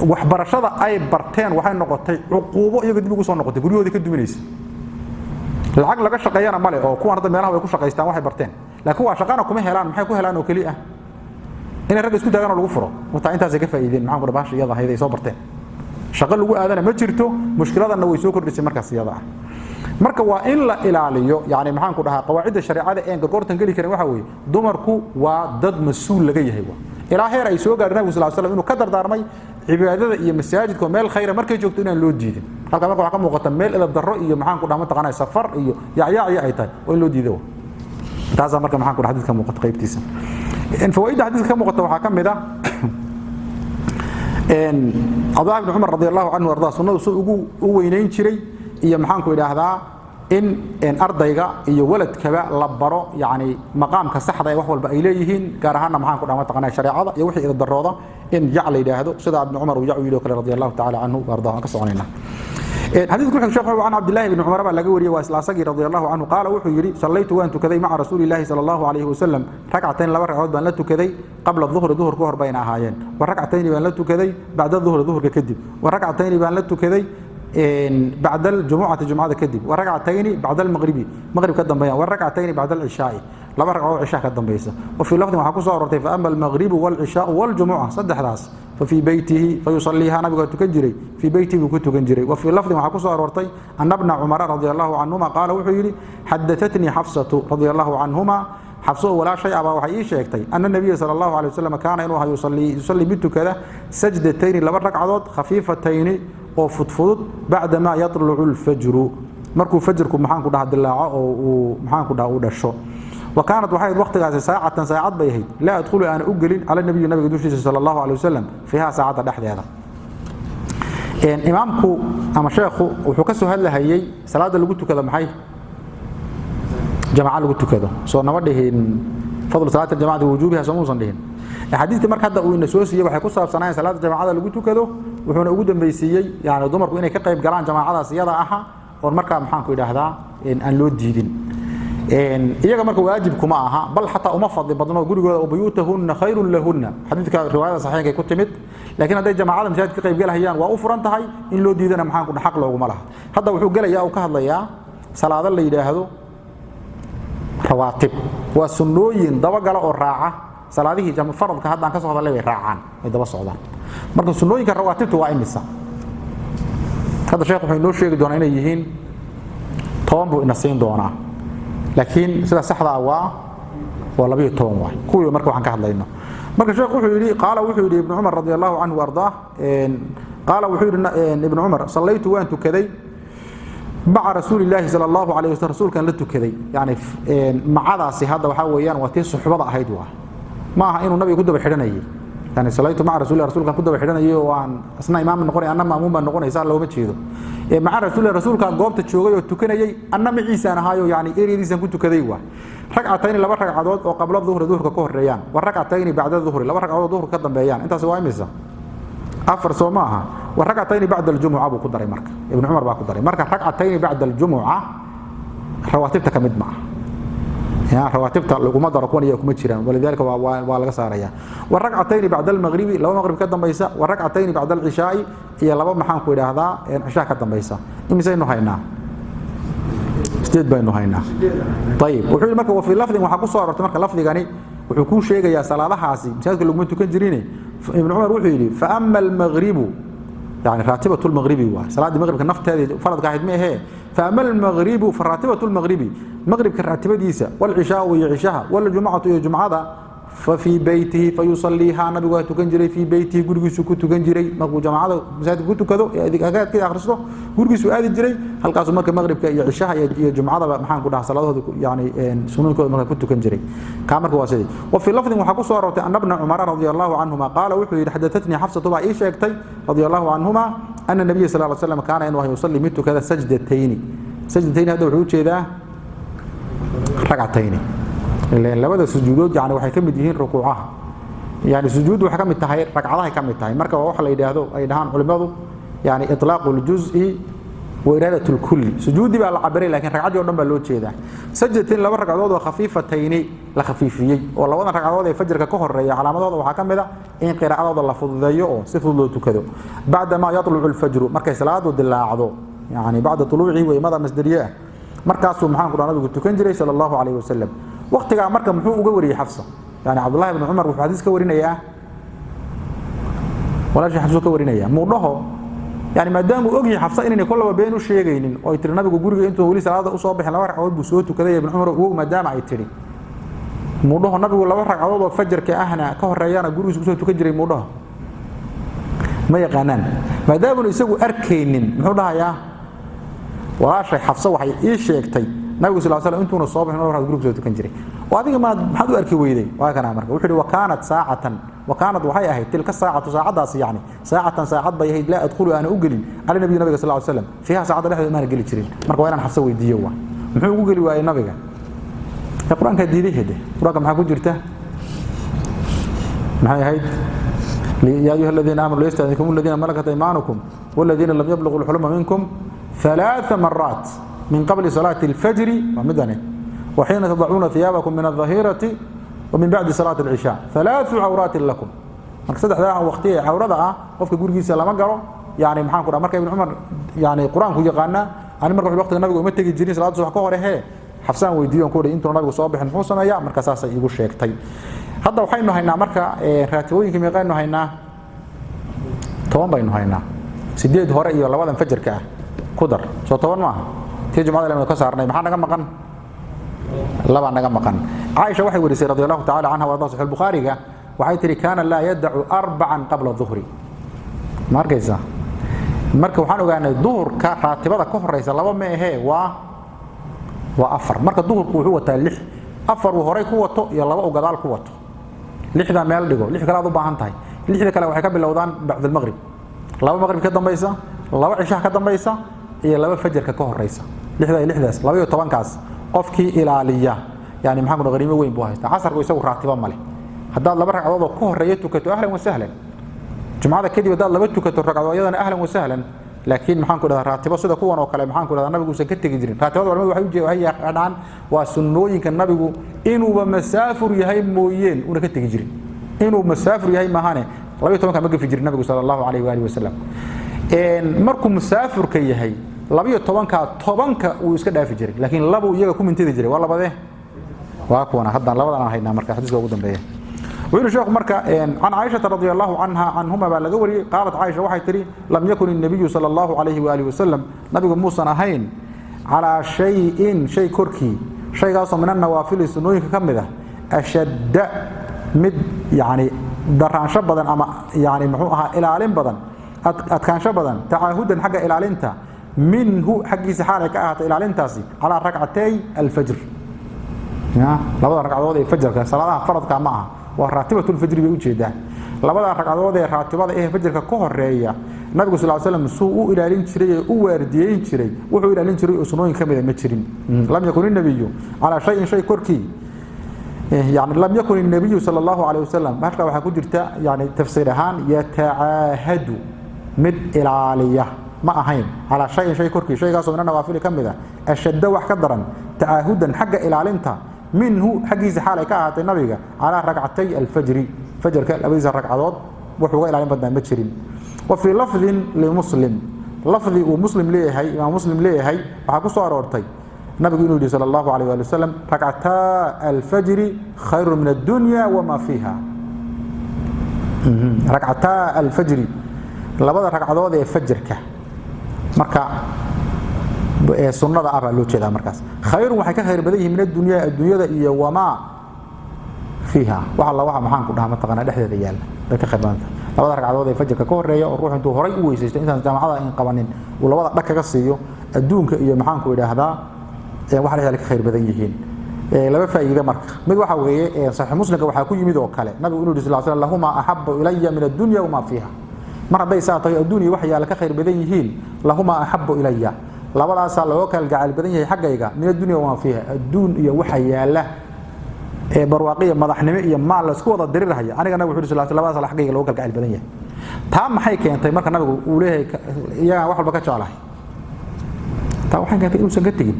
A: waxbarashada ay barteen waxay noqotay cuquubo iyaga dib ugu soo noqotay, guryahoodii ka duminaysa. Lacag laga shaqeeyana male oo kuwan hadda meelaha way ku shaqaystaan waxay barteen, laakiin waa shaqana kuma helaan. Maxay ku helaan oo keli ah? Inay ragga isku taagaan oo lagu furo. Wataa intaasay ka faa'iideen, maxaan ku dhaha, bahasha iyada ahayd ay soo barteen. Shaqo lagu aadana ma jirto, mushkiladanna way soo kordhisay. Markaas iyada ah marka waa in la ilaaliyo, yani maxaan ku dhahaa, qawaacidda shareecada een gorgortan geli karin. Waxa weeye dumarku waa dad mas-uul laga yahay, waa ilaa heer ay soo gaadhay Nabigu sal slam inuu ka dardaarmay cibaadada iyo masaajidka oo meel khayra markay joogto inaan loo diidin. Halka marka waxaa ka muuqata meel edab darro iyo, maxaan ku dhaha, mataqaanaa, safar iyo yacyaaciyo ay tahay oo in loo diido. Taasaa marka, maxaan ku dhaha, xadiiska muuqata qaybtiisa. Fawaa'idda xadiiska ka muuqata waxaa ka mid ah Cabdullahi bn Cumar radi Allahu canhu ardaa sunnadu si ugu u weynayn jiray iyo, maxaan ku idhaahdaa, in ardayga iyo waladkaba la baro yani maqaamka saxda ee wax walba ay leeyihiin, gaar ahaanna, maxaan ku dhaha, mataqanaa, shareecada iyo wixii idadarooda in yac la yidhaahdo, sida Ibni Cumar uu yac u yidhi oo kale radi Allahu tacala canhu ardaa. Aan ka soconayna xadiidku wuxuu sheekhu can Cabdillahi bni Cumar baa laga wariyey, waa isla asagii, radi Allahu canhu, qaala wuxuu yidhi: sallaytu, waan tukaday, maca rasuuli Illaahi sala Allahu calayhi wasalam ragcatayn, laba ragcadood baan la tukaday, qabla duhri, duhur ka hor bayna ahaayeen, wa ragcatayni baan la tukaday, bacda duhri, duhurka kadib, wa ragcatayni baan la tukaday, bacda aljumucati, jumcada kadib, wa ragcatayni bacda almaqribi, maqrib ka dambeeyaan, wa ragcatayni bacda alcishaai, laba ragcadood cishaa ka dambaysa. Wa fii lafdin waxaa ku soo aroortay: fa ama almaqribu walcishaau waljumuca, saddexdaas, fa fii beytihi fayusaliiha, nabigu waa tukan jiray, fii beytihi buu ku tukan jiray. Wa fii lafdin waxaa ku soo aroortay ana bna Cumara radia Allahu canhuma qaala wuxuu yidhi: xadatatnii Xafsatu radia Allahu canhuma, Xafso oo walaashay abaa waxay ii sheegtay, ana nabiya sala Allahu alay wasalam kaana inuu ahaa yusallii mid tukada sajdatayni, laba ragcadood, khafiifatayni, oo fudfudud, bacdamaa yatlucu lfajru, markuu fajrku, maxaan ku dhaha, dilaaco oo uu, maxaan ku dhaha, uu dhasho. Wa kaanat, waxay ahayd waqtigaasi, saacatan, saacad bay ahayd, laa adkhulu, aana u gelin, cala nabiyi, nabiga dushiisa, sala Allahu alay wasalam, fiiha, saacadda dhexdeeda. Imaamku ama sheekhu wuxuu ka soo hadlahayey salaadda lagu tukado, maxay, jamaca lagu tukado. Soo nama dhihin fadlu salaati aljamacati wujuubiha? Soo muusan dhihin? Axaadiistii marka hadda uu ina soo siiyey waxay ku saabsanaayeen salaadda jamaacada lagu tukado, wuxuuna ugu dambaysiiyey yani dumarku inay ka qayb galaan jamaacadaas iyada aha oon markaa, maxaan ku idhaahdaa, aan loo diidin iyaga. Marka waajib kuma aha, bal xataa uma fadli badno gurigooda, buyuutahunna khayrun lahunna, xadiidka riwaayada saxiixka ku timid. Laakiin hadday jamaacada masaajid ka qayb galahayaan waa u furan tahay, in loo diidana, maxaan ku, xaq looguma laha. Hadda wuxuu gelayaa uu ka hadlayaa salaado la yidhaahdo rawaatib, waa sunnooyin dabagala oo raaca salaadihii faradka hadda aan ka soo hadalay bay raacaan, way daba socdaan. Marka sunnooyinka rawaatibta waa imisa? Hadda sheekh wuxuu inoo sheegi doonaa inay yihiin 10 buu ina siin doonaa, laakiin sida saxda ah waa 12 waay kuwii marka waxaan ka hadlayno. Marka sheekh wuxuu yidhi, qaala wuxuu yidhi Ibnu Cumar radi Allahu canhu ardaah, qaala wuxuu yidhi Ibnu Cumar: sallaytu, waan tukaday, maca rasuuli Illaahi sala Allahu alayh wasallam, rasuulkan la tukaday. Yani macadaasi hadda waxaa weeyaan waa tii suxbada ahayd, waa ma aha inuu nabiga ku daba xidhanayay. Yani sallaytu maca rasuuli, rasuulkan ku daba xidhanayay oo aan isna imaam noqonay, anna ma'muum baan noqonaysaa looma jeedo. Maca rasuuli, rasuulkaan goobta joogay oo tukanayay, anna maciisaan ahaayo, yani eriyadiisaan ku tukaday. Waa ragcatayni, laba ragcadood oo qabla duhri, duhurka ka horeeyaan, wa ragcatayni bacda duhri, laba ragcadood duhurka ka dambeeyaan. Intaas waa imisa? Afar, soo ma aha? Wa ragcatayni bacda aljumuca buu ku daray. Marka Ibnu Cumar baa ku daray. Marka ragcatayni bacda aljumuca rawaatibta ka mid ma aha, ya rawaatibta laguma daro, kuwan iyaga kuma jiraan, walidaalika waa laga saaraya. Wa ragcatayni bacda almaqribi, laba maqrib ka dambaysa, wa ragcatayni bacda alcishaai, iyo laba, maxaan ku idhaahdaa, cishaa ka dambaysa. Imisaynu haynaa? Sideed baynu haynaa. Ayib, wuxuu yidhi marka wa fii lafdin waxaa ku soo aroortay. Marka lafdigani wuxuu kuu sheegayaa salaadahaasi masaajidka laguma tukan jirine. Ibnu Cumar wuxuu yidhi: fa ama almaqribu, yani raatibatu lmaqribi, waay salaaddii maqribka nafteedii faradka ahayd ma ahee, fa ama almaqribu fa raatibatu lmaqribi, maqribka raatibadiisa, walcishaau, iyo cishaha, waljumcatu, iyo jumcada, fa fii beytihi fayusaliiha, nabigu waa tukan jiray, fii beytihi, gurigiisuu ku tukan jiray. Markuu jamaacada masaajidka ku tukado ee agaadkeeda akhristo, gurigiisuu aadi jiray, halkaasuu marka maqribka iyo cishaha iyo jumcadaba, maxaan ku dhaha, salaadahooda, yani sunnooyinkooda marka ku tukan jiray. Kaa marka waa sidii. Wa fii lafdin waxaa ku soo aroortay ana bna Cumara radia Allahu canhuma qaala wuxuu yidhi: xadatatnii Xafsatu baa ii sheegtay radia Allahu canhuma ana nabiya sal ly slam kaana inuu yusalli mid tukada sajdatayni. Sajdatayni hadda wuxuu ujeedaa ragcatayni, ileen labada sujuudood yani waxay ka mid yihiin rukuucaha, yani sujuuddu waxay ka mid tahay ragcadahay ka mid tahay. Marka waa waxa la yidhaahdo, ay dhahaan culimmadu, yani itlaaqu ljuzi wa iraadat lkulli. Sujuuddii baa la cabiray, laakiin ragcaddii o dhan baa loo jeedaa. Sajdatain, laba ragcadood oo khafiifatayni, la khafiifiyey, oo labadan ragcadood ee fajrka ka horeeya calaamadooda waxaa ka mid a in qiraa'adooda la fududeeyo oo si fudud loo tukado. Bacdamaa yatlucu lfajru, markay salaadu dilaacdo, yani bacda tuluucihi, weymada masderiye ah. Markaasuu maxaan ku dhaha nabigu tukan jiray sala allahu calayhi wasalam. Waqtigaa marka muxuu uga wariyey Xafsa? Yani Cabdullahi ibni Cumar wuxuu xadiis ka warinayaa walaashii Xafsuu ka warinaya. Muu dhaho yani maadaama uu ogyahay Xafsa inaynay kollaba been u sheegaynin oo ay tiri nabigu guriga intuu weli salaada usoo bixin 2 ragcadood buu soo tukaday, Ibn Cumar ogow maadaama ay tidhi, muu dhaho nabigu 2 ragcadood oo fajarka ahna ka horeeyana gurigiisa kusoo tukan jiray? Muu dhaho ma yaqaanaan. Maadaamanu isagu arkaynin muxuu dhahayaa walaashay Xafsa waxay ii sheegtay nabigu sal slam intuuna soo bixin 2 ragcadood guriga kusoo tukan jiray, oo adiga maad maxaad u arki weyday? Waa kana marka wuxuu yidhi wa kaanat saacatan, wa kaanat waxay ahayd tilka saacatu saacadaasi, yani saacatan saacad bay ahayd, laa adkhulu aana u gelin cala nabiy nabiga sal slam fiiha saacadda dhexdeeda maana geli jirin. Marka waa inaan Xafsa weydiiyo waa muxuu ugu geli waayey nabiga? Ee qur-aanka diiday hede. Qur-aanka maxaa ku jirta? Maxay ahayd? يا أيها الذين آمنوا ليستأذنكم الذين ملكت أيمانكم والذين لم يبلغوا الحلم منكم 3 مرات من قبل صلاة الفجر ومدنه وحين تضعون ثيابكم من الظهيرة ومن بعد صلاة العشاء 3 عورات لكم. Marka saddexdaa waqti ee cawrada ah qofka gurigiisa lama galo. Yani maxaan ku dhaha marka Ibn Cumar yani qur-aanku yaqaana ani marka wuxuu waqtiga nabiga uma tegi jirin salaada subax ka hore hee Xafsaan weydiiyo ku intuu nabigu soo bixin muxuu sameeyaa? Marka saasay iigu sheegtay. Hadda waxaynu haynaa marka raatibooyinka meeqaynu haynaa? 10 baynu haynaa, 8 hore iyo 2 fajarka ah ku dar, soo 10 maaha? Tii jumcada lama ka saarnay, maxaa naga maqan? 2 naga maqan. Caaisha waxay warisay radiyallahu ta'ala anha wa sahih al-Bukhariga, waxay tiri kaana laa yad'u 4 qabla dhuhri. Ma arkaysa? Marka waxaan ogaanay duhurka raatibada ka horeysa 2 ma ahee, waa 4. Marka duhurku wuxuu wataa 6, 4 uu horay ku wato iyo 2 uu gadaal ku wato. 6da meel dhigo, 6 kale aad u baahan tahay. 6da kale waxay ka bilowdaan bacda al-maghrib, 2 maghrib ka dambaysa, 2 cishaha ka dambaysa iyo 2 fajarka ka horeysa. 6da iyo 6daas 12kaas qofkii ilaaliya yani maxaa ku qariimo weyn buu haystaa. Casarku isagu raatiba male. Haddaad 2 ragcadood oo ka horeeya tukato ahlan wa sahlan, jumcada kadib haddaad 2 tukato ragcadood iyadana ahlan wa sahlan, laakiin maxaan ku dhahaa raatibo sida kuwan oo kale maxaan ku dhahaa nabigu uusan ka tegi jirin. Raatibada culimadu waxay u jeedaan waxay yaqaanaan waa sunnooyinka nabigu inuuba masaafur yahay mooyeen una ka tegi jirin. Inuu masaafur yahay maahane 12ka ma gafi jirin nabigu sala allahu calayhi waalihi wasalam. Markuu musaafurka yahay 12ka 10ka wuu iska dhaafi jiray, laakiin 2 iyaga ku mintidi jiray. Waa labadee? Waa kuwana haddaan labadan aan haynaa. Marka xadiiska ugu dambeeya wuxuu yidhi sheekhu marka can Caaishata radia allahu canha canhuma baa laga wariyey, qaalat Caaisha waxay tidhi lam yakun innabiyu sala allahu calayhi waalihi wasalam, nabigu muusan ahayn calaa shayin shay korkii, shaygaasoo min annawaafili sunnooyinka ka mid ah, ashadda mid yani daraansho badan ama yani muxuu ahaa ilaalin badan, adkaansho badan, tacaahudan xagga ilaalinta, minhu xaggiisa xaal ay ka ahaatay ilaalintaasi calaa ragcatay alfajr. Labada ragcadood ee fajarka, salaadaha faradka ma aha, waa raatibatul fajri bay u jeedaan. Labada ragcadood ee raatibada ee fajarka ka horeeya nabigu sal slam suu u ilaalin jiray ee u waardiyeyn jiray, wuxuu ilaalin jiray oo sunnooyin ka mida ma jirin. Lam yakun innabiyu calaa shayin shay korkii, yani lam yakun innabiyu sala allahu calayhi wasalam. Halkaa waxaa ku jirta yani tafsiir ahaan yatacaahadu mid ilaaliya ma ahayn calaa shayin shay korkii, shaygaasoo mina nawaafili ka mid ah, ashadda wax ka daran, tacaahudan xagga ilaalinta, minhu xaggiisa xaal ay ka ahaatay nabiga calaa ragcatay alfajri, fajarka labadiisa ragcadood wuxuu uga ilaalin badnaa ma jirin. Wa fii lafdin limuslim, lafdi uu Muslim leeyahay, imaam Muslim leeyahay, waxaa ku soo aroortay nabigu inuu yidhi sala allahu calayh waali wasalam ragcataa alfajri khayru min addunya wamaa fiiha. Ragcataa alfajri, labada ragcadood ee fajarka marka ee sunnada ah baa loo jeedaa. Markaas khayrun waxay ka khayr badan yihiin min addunya, adduunyada iyo wamaa fiiha, waxa la waxa maxaan ku dhahaa mataqaanaa dhexdeeda yaalla bay ka khayr badan tahay. Labada ragcadood ee fajarka ka horeeya oo ruux intuu horay u weysaysto intaan jaamacada in qabanin uu labada dhag kaga siiyo, adduunka iyo maxaan ku idhaahdaa waxa dhexdeeda ka khayr badan yihiin. Laba faa'iido marka, mid waxa weeye saxiix Muslimka waxaa ku yimid oo kale nabigu inuu yidhi sal slam lahumaa axabu ilaya min addunya wamaa fiiha. Mar hadday saa tahay adduun iyo wax yaalla ka khayr badan yihiin, lahumaa axabu ilaya, labadaasaa looga kala gacayl badan yahay xaggayga, min addunya wamaa fiiha, adduun iyo waxa yaalla ee barwaaqiya madaxnimo iyo maal la isku wada dirirhaya, aniga nabigu wuxuu yidhi sal labadaas xaggayga looga kala gacayl badan yahay. Taa maxay keentay marka nabigu uu leeyahay iyagaan wax walba ka jeclahay? Taa waxay keentay inuusan ka tegin.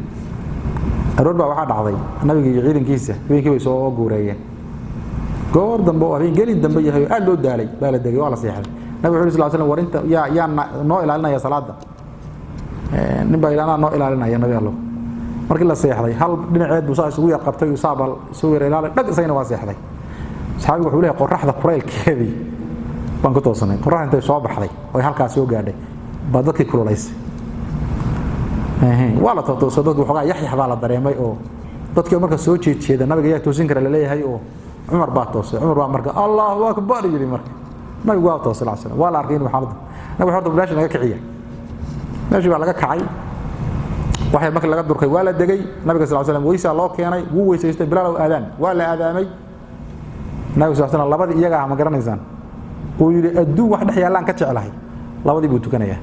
A: Aroor baa waxaa dhacday nabiga iyo ciidankiisa habeenkii bay soo guureeyeen, goor dambe oo habeen gelin dambe yahay oo aad loo daalay baa la degay, waa la seexday. Nabigu wuxuu sal slam war inta yaa noo ilaalinaya salaada? Nin baa yidhi anaa noo ilaalinaya nabi allow. Markii la seexday, hal dhinaceed buu saa isugu yar qabtay, uu saabal isugu yar ilaalay, dhag, isagana waa seexday. Saxaabigu wuxuu leeyahay, qoraxda kulaylkeedii baan ku toosanay. Qoraxda intay soo baxday oo halkaas soo gaadhay baa dadkii kululaysay. Waa la toosay dadku, waxoogaa yaxyax baa la dareemay oo dadkii marka soo jeedjeeda, nabiga ayaa toosin kara laleeyahay, oo Cumar baa toosay. Cumar baa marka "Allahu akbar" yidhi. Marka nabigu waa toosay sal slam, waa la arkay inuu xaaladda nabigu horta meesha naga kiciya. Meeshii baa laga kacay. Waxay markii laga durkay, waa la degay. Nabiga sal slam weysaa loo keenay, wuu weysaystay. Bilaal, aadaan. Waa la aadaamay. Nabiga sal slam labadii iyaga ah, ma garanaysaan, uu yidhi adduun wax dhex yaallaan ka jeclahay, labadii buu tukanayaa,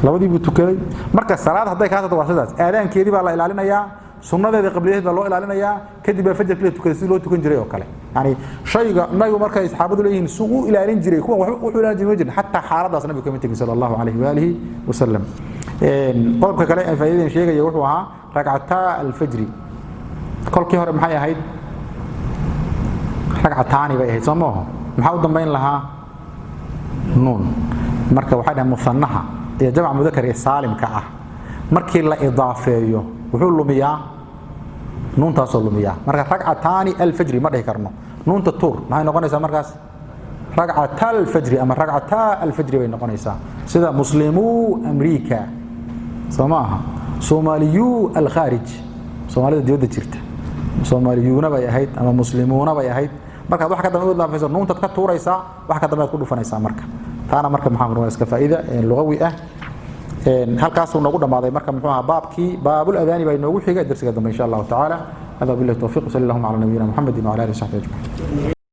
A: labadii buu tukaday. Marka salaad hadday kaa tagto waa sidaas: aadaankeedii baa la ilaalinayaa, sunnadeedii qabliyadeed baa loo ilaalinayaa, kadib baa fajarkii la tukaday sidii loo tukan jiray oo kale. Yani shayga nabigu markay saxaabadu leeyihiin si u ilaalin jiray, kuwan waxba wuxuu ilaalin jiray ma jirin. Xataa xaaladaas nabigu kama tegin, sala Allahu calayhi waalihi wasalam. Qodobka kale ee faa'iidadan sheegaya wuxuu ahaa ragcataa alfajri. Kolkii hore maxay ahayd? Ragcataani bay ahayd, soo maaho? Maxaa u dambayn lahaa? Nuun. Marka waxay dhahay musannaha iyo jamc mudakar ee saalimka ah markii la idaafeeyo wuxuu lumiyaa nuuntaasoo lumiyaa. Marka ragcataani alfajri ma dhihi karno, nuunta tuur. Maxay noqonaysaa markaas? Ragcata alfajri ama ragcataa alfajri bay noqonaysaa, sida muslimuu amriika, soo ma aha? Soomaaliyuu alkhaarij, Soomaalida dibadda jirta, Soomaaliyuuna bay ahayd ama muslimuuna bay ahayd. Markaad wax ka dambe u idaafayso, nuuntaad ka tuuraysaa, wax ka dambe aad ku dhufanaysaa. Marka taana marka maxaa waa iska faa'iida lugawi ah. Halkaasuu noogu dhammaaday. Marka muxuu ahaa baabkii? Baabul adaani baa inoogu xiga darsiga dambe, insha Allahu tacaala. Hada billahi tawfiq, sali allahuma cala nabiyina Muxamedin wala alihi wasaxbihi ajmaciin.